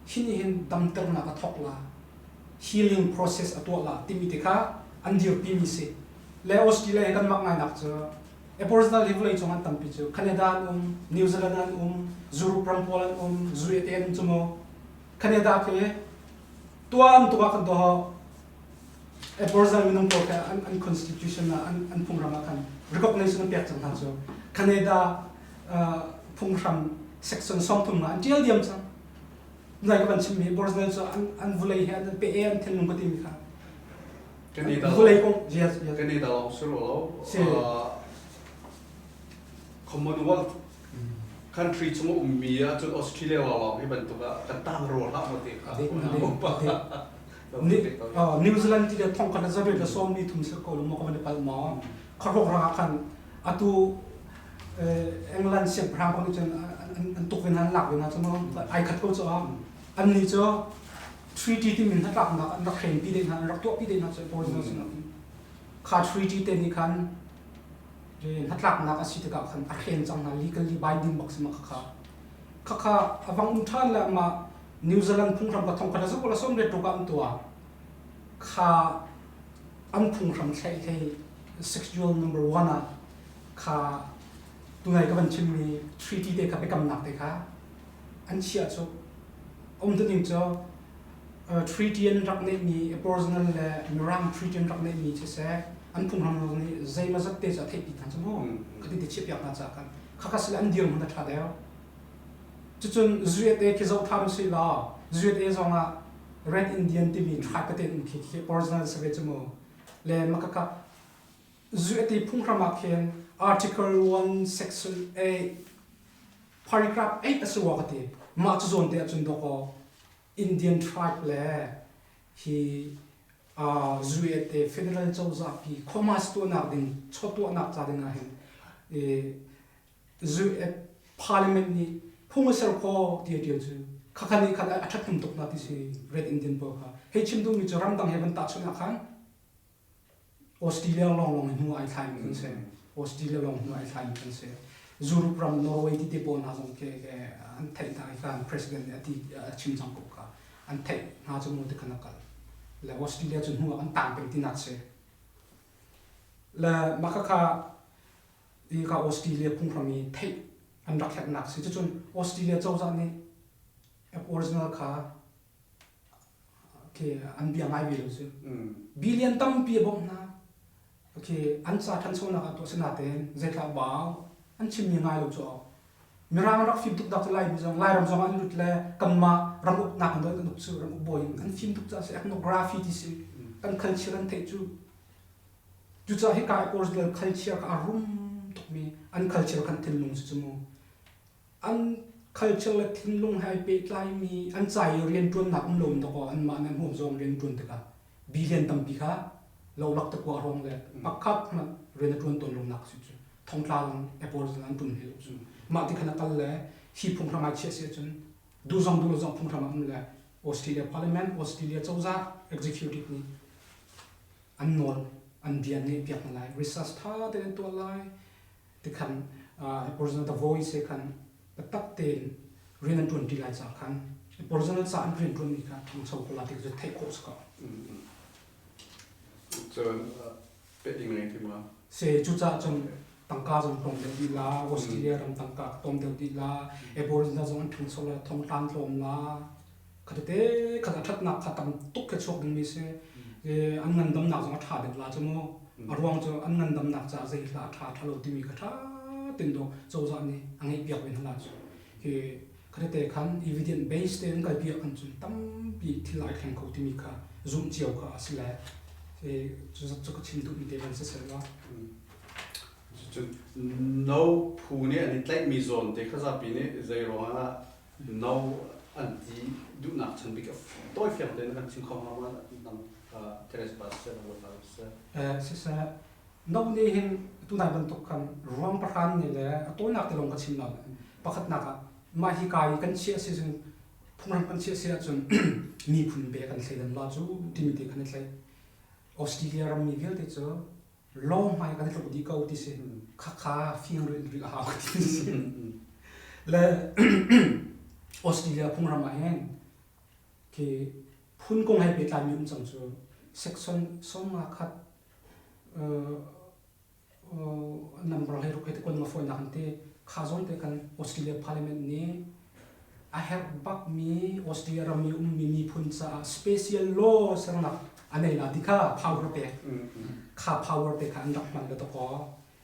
hi nih hin damternak a thawk la, healing process a tuah la timi te kha an dirpimi si. Le Australia hi kan mak ngainak cu Aboriginal hi vawleicung an tampi cu Canada an um, New Zealand an um, Europe ram pawl an um, USA an um cu mu. Canada khi tuan tuk ah kan tuah Aboriginal minung pawl kha an constitution ah an phunghram ah khan recognition an pek cang hna cu Canada phunghram section 30 ah an ṭial diam cang. Nai ka van chimmi Aboriginal cu an vulei he an pe an thinlung ka timi kha vulei kong yes. Canada lawng si lo Commonwealth country chung a ummi ahcun Australia lawng hi bantuk ah kan tang rawl hlah maw ti kha. New Zealand ti le thong khat le zarit le sawm ni thum sel ko lo maw ka van i palh maw kharok rang ah khan atu England siangpahrang kong nih cun an tuk ve hna an lak ve hna cu ai khat ko cu an nih cu treaty timi hnatlaknak an rak hren pi deh hna an rak tuah pi deh hna cu Aboriginal sinah kha treaty te nih khan hnatlaknak a si tikah khan a hren cang hna legally binding bak si ma khakha khakha a vang um ṭhan le amah New Zealand phunghram ka thong khat le zakua le sawmriat ruk ah an tuah kha an phunghram thlaih hlei schedule number one ah kha tunai ka van chimmi treaty te kha biakamnak te kha an chiah cu um tuning cu treaty an rak neihmi Aboriginal le Mirang treaty an rak neihmi siseh an phunghram nih zeimazat te cu a theihpi hna cu mu khati te chiahpiak hna caah khan khakha sile an dirhmun a ṭha deuh. Cucun USA khi zoh ṭhan usih law USA zong ah Red Indian timi tribe tete um khi khi Aboriginal si ve cu mu. Le makaka USA phunghram ah khin Article 1 Section 8 paragraph 8 a si rua ka ti. Mah cu zawn te ahcun dawkaw Indian tribe le hi USA federal cozah pi commerce tuahnak ding chawtuahnak ca ding ah hin US parliament nih phung a ser kho ti a ṭial cu khakha nih khan a ṭhathnem tuk hna ti si Red Indian pawl kha hei chim duhmi cu ramdang he van tahchunh ah khan Australia lawnglawng in hnu ai thlaimi kan si. Australia lawng hnu ai thlaimi kan si. Europe ram Norway ti te pawl hna zong ke an theih hna i khan president nih a ti a chim cang ko kha an theih hna cu mu ti khan a kal. Le Australia cu hnu ah an tang peng tinak si. Le mah khakha i ka Australia phunghram i theih an rak herhnak si. Cucun Australia cozah nih Aboriginal kha Okay, an bia ngai ve lo cu. Billion tampi a bawmh hna. Okay, an ca ṭhanchonak ah tuah si natein zeitlah bau an chimmi ngai lo cu. Mirang rak fim tuk dak cu Laimi zong Lairam zong an lut le kanmah ram uknak an kan uk cu ram uk bawi in an fim tuk caah si ethnography ti si kan culture an theih cu. Cucaah hika original culture kha a rum tukmi an culture kan thinlung si cu mu. An culture le thinlung he ai pehtlaimi an ca i rianṭuannak um lo in dawkaw anmah nih an huam zawng rian ṭuan tikah billion tampi kha lolak takua hrawng le pakhat hmanh rian a ṭuan tawn lonak si cu thongtla lang Aboriginal an ṭun hlei lo cu mah ti khan a kal le hi phunghram ai chiah si ahcun duh zong duh lo zong phunghram a um le Australia Parliament Australia cozah executive nih an nawl an bia an ngeihpiak hna lai research ṭha tein an tuah lai tikhan Aboriginal the voice he khan biatak tein rian an ṭuanṭi lai caah khan Aboriginal ca an rian ṭuanmi kha ṭhangcho ko la ti cu theih khawh si ko. Cun peh ding ngei ti ma? Se cucaah cun tangka zong tlawm deuh dih la, Australia ram tangka tlawm deuh dih la, Aboriginal zong an ṭhangcho la, thongtlan tlawm la, khatete khat a ṭhatnak kha tam tuk khi chuak dingmi si. An ngandamnak zong a ṭha deuh la cu mu. A ruang cu an ngandamnak caah zei hla a ṭha ṭha lo timi kha ṭha tein dawh cozah nih a ngeihpiak ve hna la cu. Hi khatete khan evidence based tein kalpi ah khan cun tampi thil ai thleng kho timi kha zumh cio kha a si le cu cu ka chim duhmi te van si seh law. Cun no phu nih an i tlaihmi zawn te kha zapi nih zei ruangah no an ti duhnak chan bik tawi fiang tein kan chim kho hnga ma nang Teres pa siseh nang pa siseh. Siseh. No nih hin tunai bantuk khan ruang pahran nih le a tawinak te lawng ka chim lo. Pakhatnak ah mah hi ka i kan chiah si cun phunghram kan chiah si ahcun miphun be kan thleidan la cu timi te khan i thlei. Australia rammi vialte cu law hmai kan i tluk dih ko ti si. Khakha fiang rih rih a hau ti si. Le Australia phunghram ah hin khi phun kong he pehtlaimi um cang cu section sawmnga khat number hlei ruk he te kon ma fawinak an ti kha zawn te kan Australia Parliament nih a herh bakmi Australia ram i ummi miphun caah special law sernak a nei la ti kha power pek kha power te kha an rak hman le takaw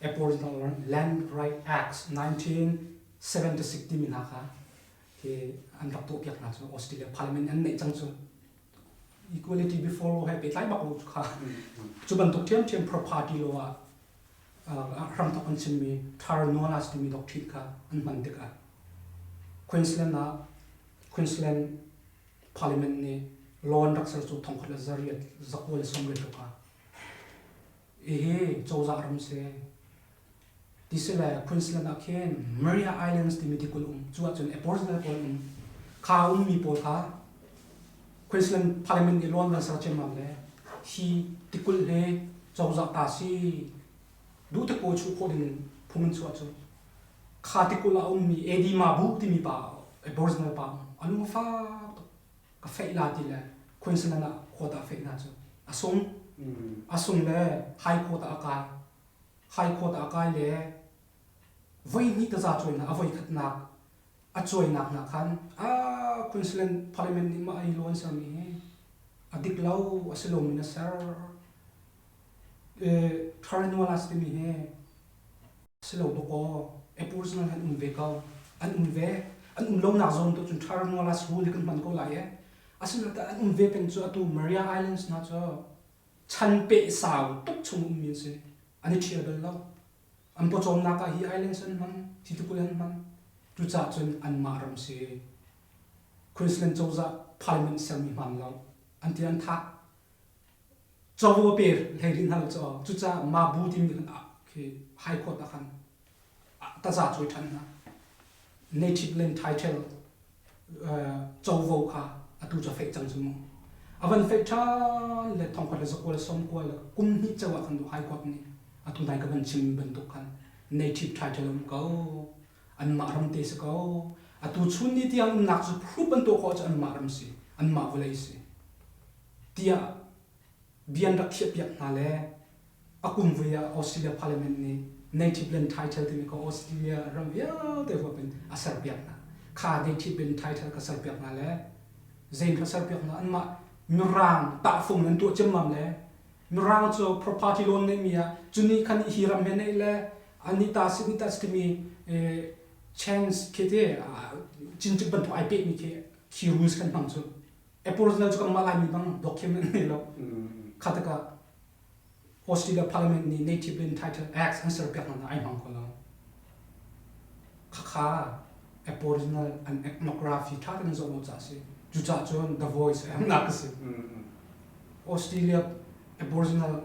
Aboriginal Land Right Act 1976 timi hna kha hi an rak tuahpiak hna cu Australia Parliament an neih cang cu equality before law he pehtlai bak lo kha cu bantuk ṭhiamṭhiam property law ah hramthok an chimmi Thar Nualas timi doctrine kha an hman tikah Queensland ah Queensland Parliament nih law an rak ser cu thongkhat le zariat zakua le sawmriat tluk ah Hihi cozah ram si. Tisile Queensland ah khin Maria Islands timi tikulh um. Cu ahcun Aboriginal pawl um. Kha ummi pawl kha Queensland Parliament i lawn van ser ciammam le hi tikulh hi cozah ta si duh te pawl chuh khawh ding in phung an chuah cu. Kha tikulh ah a ummi Eddie Mabu timi pa Aboriginal pa um. A lung a fak tuk. Ka feih la ti le Queensland ah court ah feih hna cu a sung. A sung le High Court ah a kai. High Court ah a kai le voi hnih taza cuai hna a voi khatnak a cuainak hna khan a Queensland Parliament nih mah ai law an sermi hi a dik lo a si lomi na ser. Tharanualas timi hi si lo bawk aw Aboriginal an um ve ko an um ve an um lonak zawn tu cun Tharanualas rule hi kan hman ko lai e asinain an um ve peng cu atu Maria Islands hna cu chan peh sau tuk chung ummi an si an i ṭhial bal lo an pawcawmnak ah hi islands an hman hi tikulh an hman cucaah cun anmah ram si Queensland cozah parliament sermi hman lo an ti an thah Covo pe hlei rih hna lo cu. Cucaah mah bu timi khan khi High Court ah khan taza cuai ṭhan hna. Native land title covo kha atu cu a feh cang cu mu. A van feh ṭhan le thongkhat le zakua le sawmkua le kum hnih ceu ah khan High Court nih atu nai ka van chim bantuk khan native title um ko. Anmah ram te si ko. Atu chun ni tiang umnak cu phu bantuk khawh cu anmah ram si. Anmah vawlei si. Tiah bia an rak khiahpiak hna le a kum vui ah Australia Parliament nih Native Land Title timi kha Australia ram vialte huap in a serpiak hna. Kha Native Land Title kha serpiak hna le zein kha serpiak hna anmah Mirang tahfung an tuah ciammam le Mirang cu property loan neihmi ah cuni khan hi ram he neih le ani ta si ni ta si timi chance khi te cincik bantuk ai pehmi khi khi rules kan hmang cu Aboriginal cu kanmah Laimi bang document an nei lo. Kha tikah Australia Parliament nih Native Land Title Act an serpiak hna ai hmang ko lo. Khakha Aboriginal an ethnography ṭha tein an zoh lo caah a si. Cucaah cun The Voice a herhnak a si. Australia Aboriginal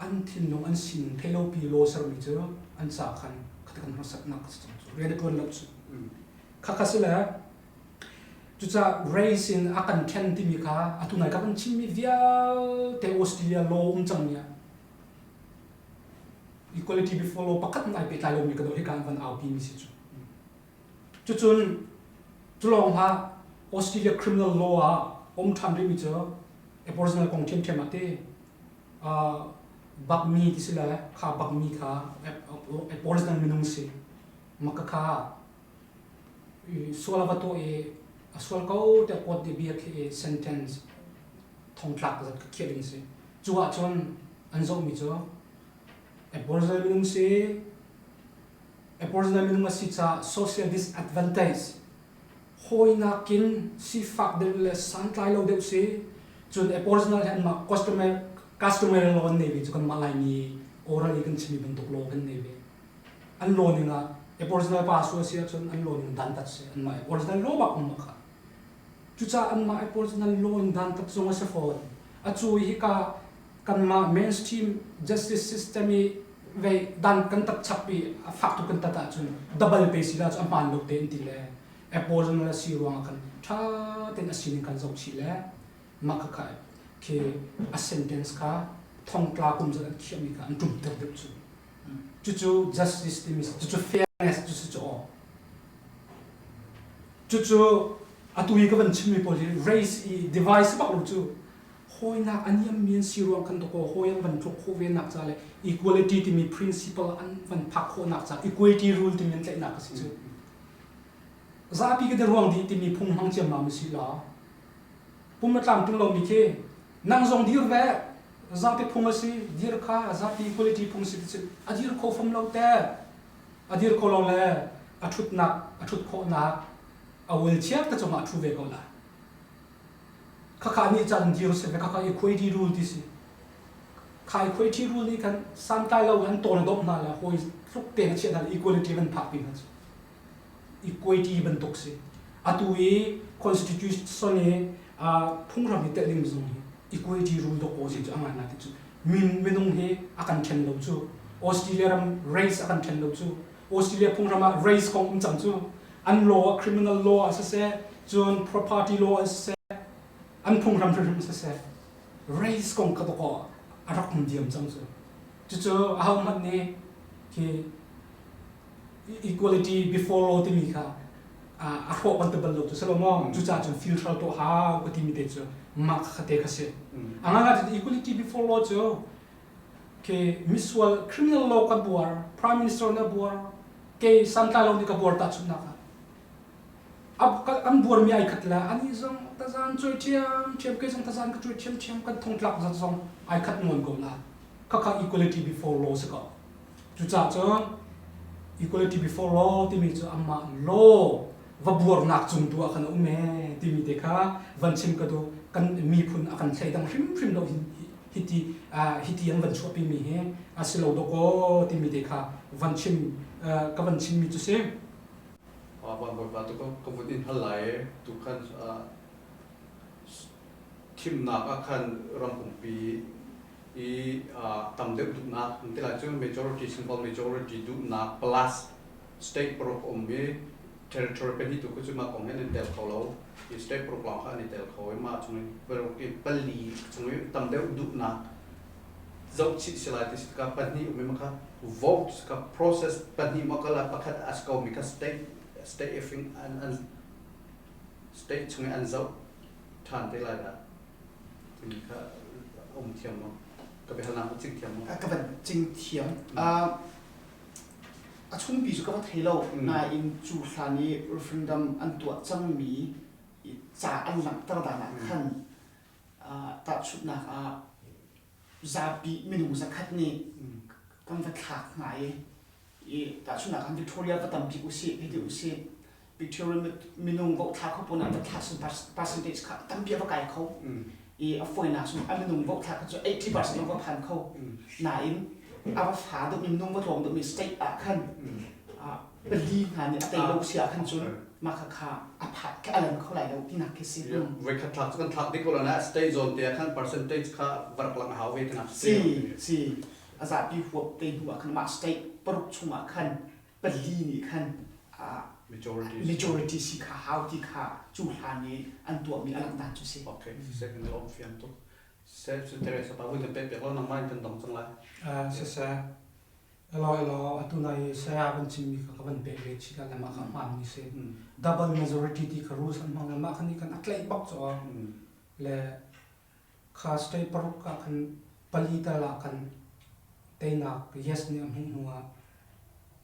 an thinlung an sining theilopi law sermi cu an ca khan khati kan harsatnak a si cang cu. Rian a ṭuan lo cu. Khakha si le Cucaah race in a kan ṭhen timi kha atu nai ka kan chimmi vialte Australia law um cangmi ah equality before law pakhat in ai pehtlai lomi ka dawh hika an van aupi mi si cu. Cucun cu lawng hlah Australia criminal law ah um ṭhan rihmi cu Aboriginal kong ṭhiamṭhiam ah ti bakmi ti si le kha bakmi kha Aboriginal minung si maka kha Sual a va tuah i a sual ko tiah court nih bia khi i sentence thongtlak zat kha khiah ding a si. Cu ahcun an zohmi cu Aboriginal minung si, Aboriginal minung a si caah social disadvantage hawi nakin sifak deuh le santlai lo deuh si. Cun Aboriginal hi anmah customary, customary law an nei ve cu kanmah Laimi oral i kan chimmi bantuk law kan nei ve. An law ning ah Aboriginal pa sual si ahcun an law ning dantat si. Anmah Aboriginal law bak um kha. Cucaah anmah Aboriginal law in dantat zong a si fawn. A cu i hika Kanmah mainstream justice system i vei dan kan tat chap i a fak tuk kan tat ahcun double pe si la cu a hmaan lo te an ti le aboriginal a si ruangah khan ṭha tein a sining kan zoh chih le mah khakha khi a sentence kha thongtla kum zat an khiahmi kha an ṭumter deuh cu. Cucu justice timi cucu fairness cu si cu aw. Cucu atu i ka van chimmi pawl hi race i device bak lo cu hawinak a niammi an si ruang khan dawkaw hawi an van tluk khawh ve nak ca le equality timi principle an van phak khawhnak ca equality rule timi an tlaihnak a si cu. Zapi ka ruang dih timi phung hmang ciammam si la pum a tlamtling lomi khi nang zong dir ve zapi phung a si dir kha zapi equality phung si ti a dir kho fam lo te a dir kho lo le a thutnak a thut khawhnak a wheelchair te cungah a thu ve ko lai. Khakha nih caan dir si ve khakha equity rule ti si. Kha equity rule nih khan santlai lo an tawn dawmh hna le hawi tluk tein a chiah hna le equality van phak pi hna cu. Equity bantuk si. Atu i constitution i phunghram i telh ding zong hi equity rule dawk ko si cu a ngai ngai ti cu. Min minung hi a kan ṭhen lo cu. Australia ram race a kan ṭhen lo cu. Australia phunghram ah race kong um cang cu. An law criminal law ah siseh, cun property law ah siseh, an phunghram hrimhrim siseh, race kong kha dawkaw a rak um diam cang cu. Cucu ahohmanh nih khi equality before law timi kha a hrawh kan ti bal lo cu si lo maw? Cucaah cun filter tuah hau ka timi te cu mah kha te kha si. A ngai equality before law cu khi misual criminal law ka buar, prime minister nih a buar, kei santlai lo nih ka buar tahchunhnak ah. An buarmi ai khat le anih zong tazan cuai ṭhiamṭhiam, kei zong tazan ka cuai ṭhiamṭhiam, kan thongtlak zat zong ai khat nawn ko la. Khakha equality before law si ko. Cucaah cun equality before law timi cu amah law va buarnak cung tu ah khan a um ee timi te kha van chim ka duh. Kan miphun a kan thleidang hrimhrim lo hiti hiti an van chuahpimi hi a si lo dawkaw timi te kha van chim ka van chimmi cu si. Van Bawipa tu ka vun in hal lai i tu khan thimnak ah khan ram pumpi i tam deuh duhnak an ti lai cu majority simple majority duhnak plus state paruk um i territory pahnih tu cu mah kong he an i tel kho lo i state paruk lawng kha an i tel kho i mah chung i paruk i pali chung i tam deuh duhnak zohchih si lai ti si tikah pahnih um i mah kha vote kha process pahnih maw kala pakhat a si ko mi kha state state ifing an an state chung i an zoh ṭhan te lai dah timi kha um thiam maw ka biahalnak ka cing thiam maw ka van cing thiam a chungpi cu ka va thei lo nain cu hlan i referendum an tuah cangmi ca an langhter dan ah khan tahchunhnak ah zapi minung zakhat nih kan va thlak hna i i tahchunhnak ah Victoria va tam bik usih hei ti usih Victoria minung vote thla kho pawl an va thla percentage kha tampi a va kai kho i a fawinak cu a minung vote thla kha cu 80% a va phan kho nain a va fa deuhmi minung va tlawm deuhmi state ah khan pali hna nih a tei lo si ah khan cun mah kha kha a phat kha a lan kho lai lo tinak khi si. Voikhat thlak cu kan thlak dih ko la na state zone te ah khan percentage kha varak lang a hau ve tinak si si a zapi huap te hnu ah khan mah state paruk chungah khan pali nih khan majority majority si kha hau ti kha cu hlan i an tuahmi a langh dan cu si. Okay, second om fiang tuk. Se cu Teresa pa vui na pek pek lo nangmah in kan dong cang lai. Siseh elaw elaw atu nai saya van chimmi kha ka van pek ve chih la le mah kha hmaanmi si. Double majority ti kha rules an hmang le mah kha nih khan a tlaih bak cu le Kha state paruk ah khan pali tal ah khan teinak yes nih a hmuh hnu ah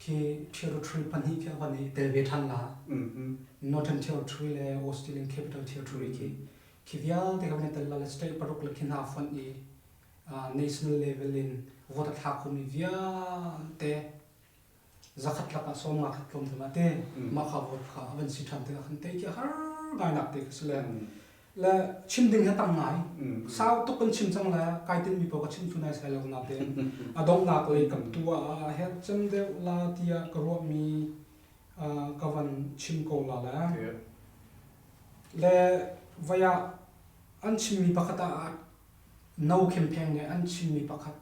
khi territory pahnih khi a van i tel ve ṭhan la. Northern Territory le Australian Capital Territory khi khi vialte kha van i tel la le state paruk le khi hna fonh i national level in vote a thla khomi vialte zakhat lakah sawmnga khat tlawm te mah te mah kha vote kha a van si ṭhan tikah khan tei khi a har ngai nak te kha si le le chim ding hi tam ngai sau tuk kan chim cang le kai tinhmi paoh ka chim thlu nai sai lo na te a donghnak lei kam tu ah a herh cem deuh la tiah ka ruahmi ka van chim ko la le le vaya an chimmi pakhat ah. No Khempheng nih an chimmi pakhat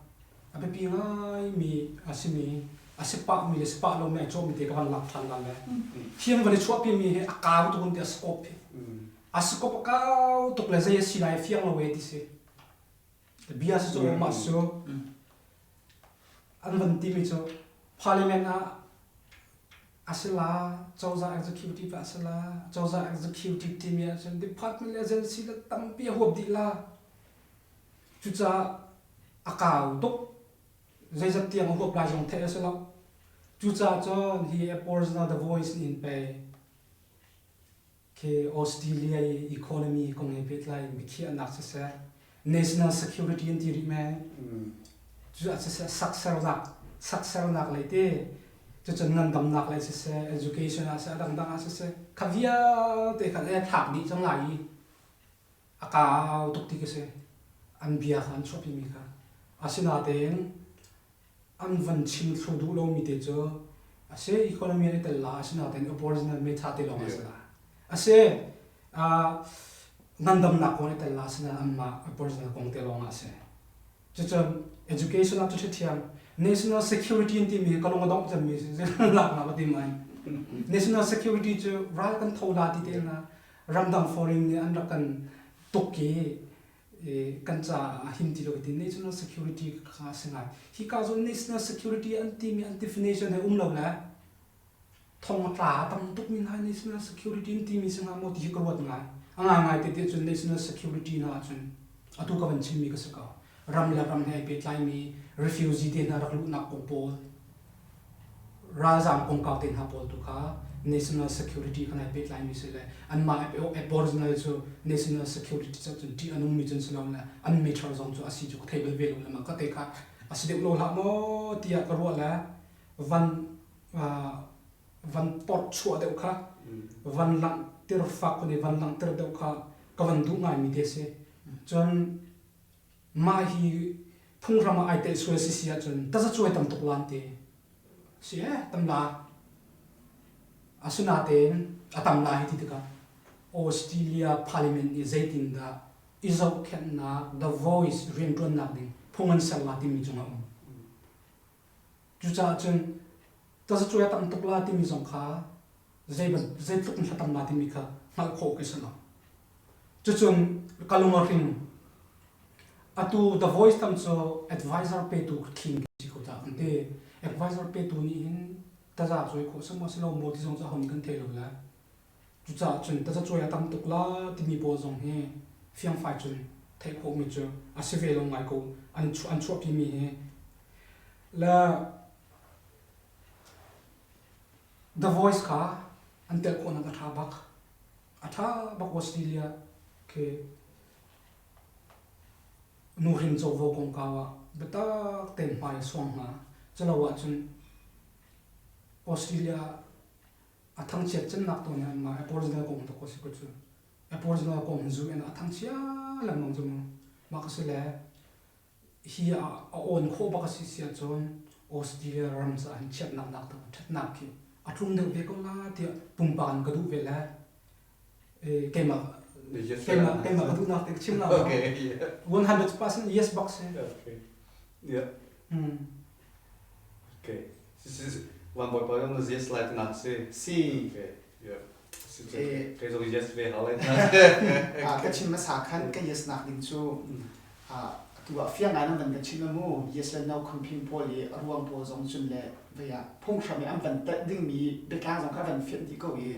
a biapi ngaimi a simi a si pahmi le si pah lomi ai cawhmi te ka van lak ṭhan la le thiang van i chuahpimi hi a kau tuk in ti a scope hi a scope a kau tuk le zei a si lai fiang lo e ti si bia si cu mah cu an van timi cu parliament ah a si la cozah executive ah a si la cozah executive timi ahcun department le agency le tampi a huap dih la cucaah a kau tuk zeizat tiang a huap lai zong theih a si lo cucaah cun hi Aboriginal the voice nih in pei khi Australia i economy kong he pehtlai in biakhiahnak siseh national security an ti rih me cucaah siseh saksernak saksernak lei te cucun ngandamnak lei siseh education ah siseh a dangdang ah siseh kha vialte kha le thlak dih cang lai i a kau tuk ti ka si an bia kha an chuahpi mi kha asinatein an van chim thlu duh lomi te cu a si economy an i tel la asinain aboriginal meta te lawng a si la a si ngandamnak kong an i tel la asinain anmah aboriginal kong te lawng ah a si cucun education ah cu thiam national security an timi ka lung a dongh cemmi si lak na ka ti mai national security cu ral kan tho la ti te na ramdang foreign nih an rak kan tuk i kan caah a him ti lo ti national security kha a si ngai hika zawn national security an timi an definition he um lo le thong a tla tam tuk mi hna national security an timi si hnga maw ti hi ka ruat ngai a ngai ngai te te cun national security hna ahcun atu ka van chimmi ka si ko ram le ram he ai pehtlaimi refugee te hna rak luhnak kong pawl Ralzaam kongkau te hna pawl tu kha national security khan ai pehtlaimi si le anmah aboriginal cu national security cah cun ṭih a nungmi cun si lo le an matter zong cu a si cu ka thei bal ve lo le mah ka te kha a si deuh lo hlah maw tiah ka ruah le van van porh chuah deuh kha van langhter fak kun i van langhter deuh kha ka van duh ngaimi te si. Cun Mah hi phunghram ah ai telh sual si si ahcun tazacuai tam tuk lan ti si ee tam la. Asinain a tam la hi ti tikah Australia Parliament nih zeitindah i zohkhenhnak The Voice rianṭuannak ding phung an ser la timi cungah a um. Cucaah cun tazacuai a tam tuk la timi zong kha zeitluk in hla tam la timi kha hngalh khawh khi si lo. Cucun ka lung a hring. Atu The Voice tam cu advisor petu thim si ko ta kan ti. Advisor petu nih hin taza cuai khawh si maw si lo maw ti zong cu aho nih kan thei lo le. Cucaah cun taza cuai a tam tuk la timi pawl zong hi fiangfai cun theih khawhmi cu a si ve lo ngai ko an an chuahpimi hi. Le The Voice kha an telh khawhnak a ṭha bak. A ṭha bak Australia khi nuhrin covo kongkau ah biatak tein hmai a suang hna. Culo ahcun Australia a thangchiat cemnak tawn hi anmah Aboriginal kong dawk a si ko cu. Aboriginal kong hin zu in a thangchia lengmang cu mu. Mah ka si le hi a awn khawh bak a si si ahcun Australia ram caah hin chiatnak nak tak ṭhatnak khi a tlung deuh ve ko la tiah pumpak in ka duh ve le keimah keimah keimah ka duhnak te ka chim la okay yeah 100% yes bak si okay yeah okay van bawipa yung na yes lai nak si si okay yeah Kei zong yes ve hau lai. Ka chim hmasa khan ka yes nak ding cu atu ah fiang ngai nan van ka chim mu yes le no khumping pawl i a ruang pawl zong cun le vei ah phunghram i an van telh dingmi biatlang zong kha van fianh dih ko i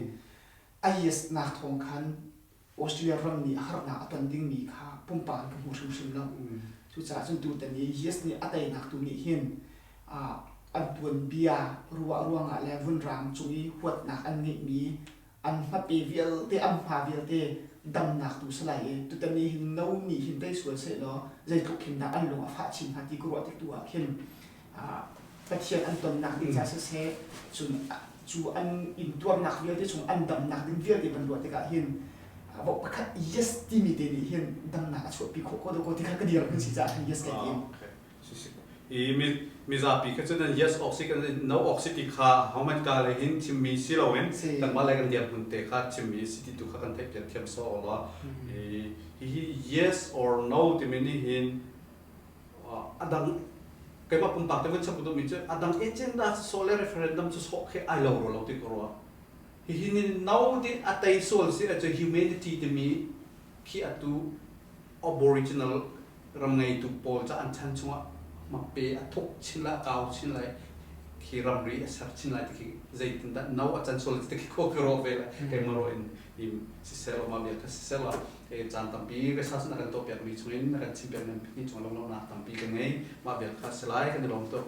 a yes nak thawng khan Australia ram nih harnak a ton dingmi kha pumpak in ka hmu hrimhrim lo. Cucaah cun tutan i yes nih a teinak tu nih hin an tuanbia ruah ruangah le vunraang cung i huatnak an ngeihmi an hmape vialte an hma vialte damnak tu si lai i tutan i hin no nih hin tei sual sehlaw zeitluk khin dah an lung a fah chin hnga ti ka ruah tik tu ah khin Pathian an tonnak ding ca siseh cun cu an intuarnak vialte chung an damnak ding vialte van ruah tikah hin pakhat yes timi te nih hin damnak a chuahpi khawh ko ko ti kha ka dir hun si caah khan yes kai tim. I mizapi kha cun an yes awk si kan no awk si ti kha hohmanh ka le hin chimmi si loin kanmah le kan dirhmun te kha chimmi si ti tu kha kan theihpiak thiam sawh law hihi yes or no timi nih hin. A dang keimah pumpak te vun chap duhmi cu a dang agenda sawh le referendum cu sawh khi ai lo rua lo ti ka ruah. Hihi ni no ti a tei sual si ahcun humanity timi khi atu aboriginal ram ngeitu pawl ca an chan chungah hmape a thuk chin lai, a kau chin lai, khi ramri a ser chin lai ti khi zeitindah no a can sual ti khi khua ka ruah ve lai. Keimah ruah in siseh law mah bia kha siseh law caan tampi research na kan tuahpiak mi chungin na kan chimpiak mi chung lunglawmhnak tampi ka ngei. Mah bia kha si lai kan i lawm tuk.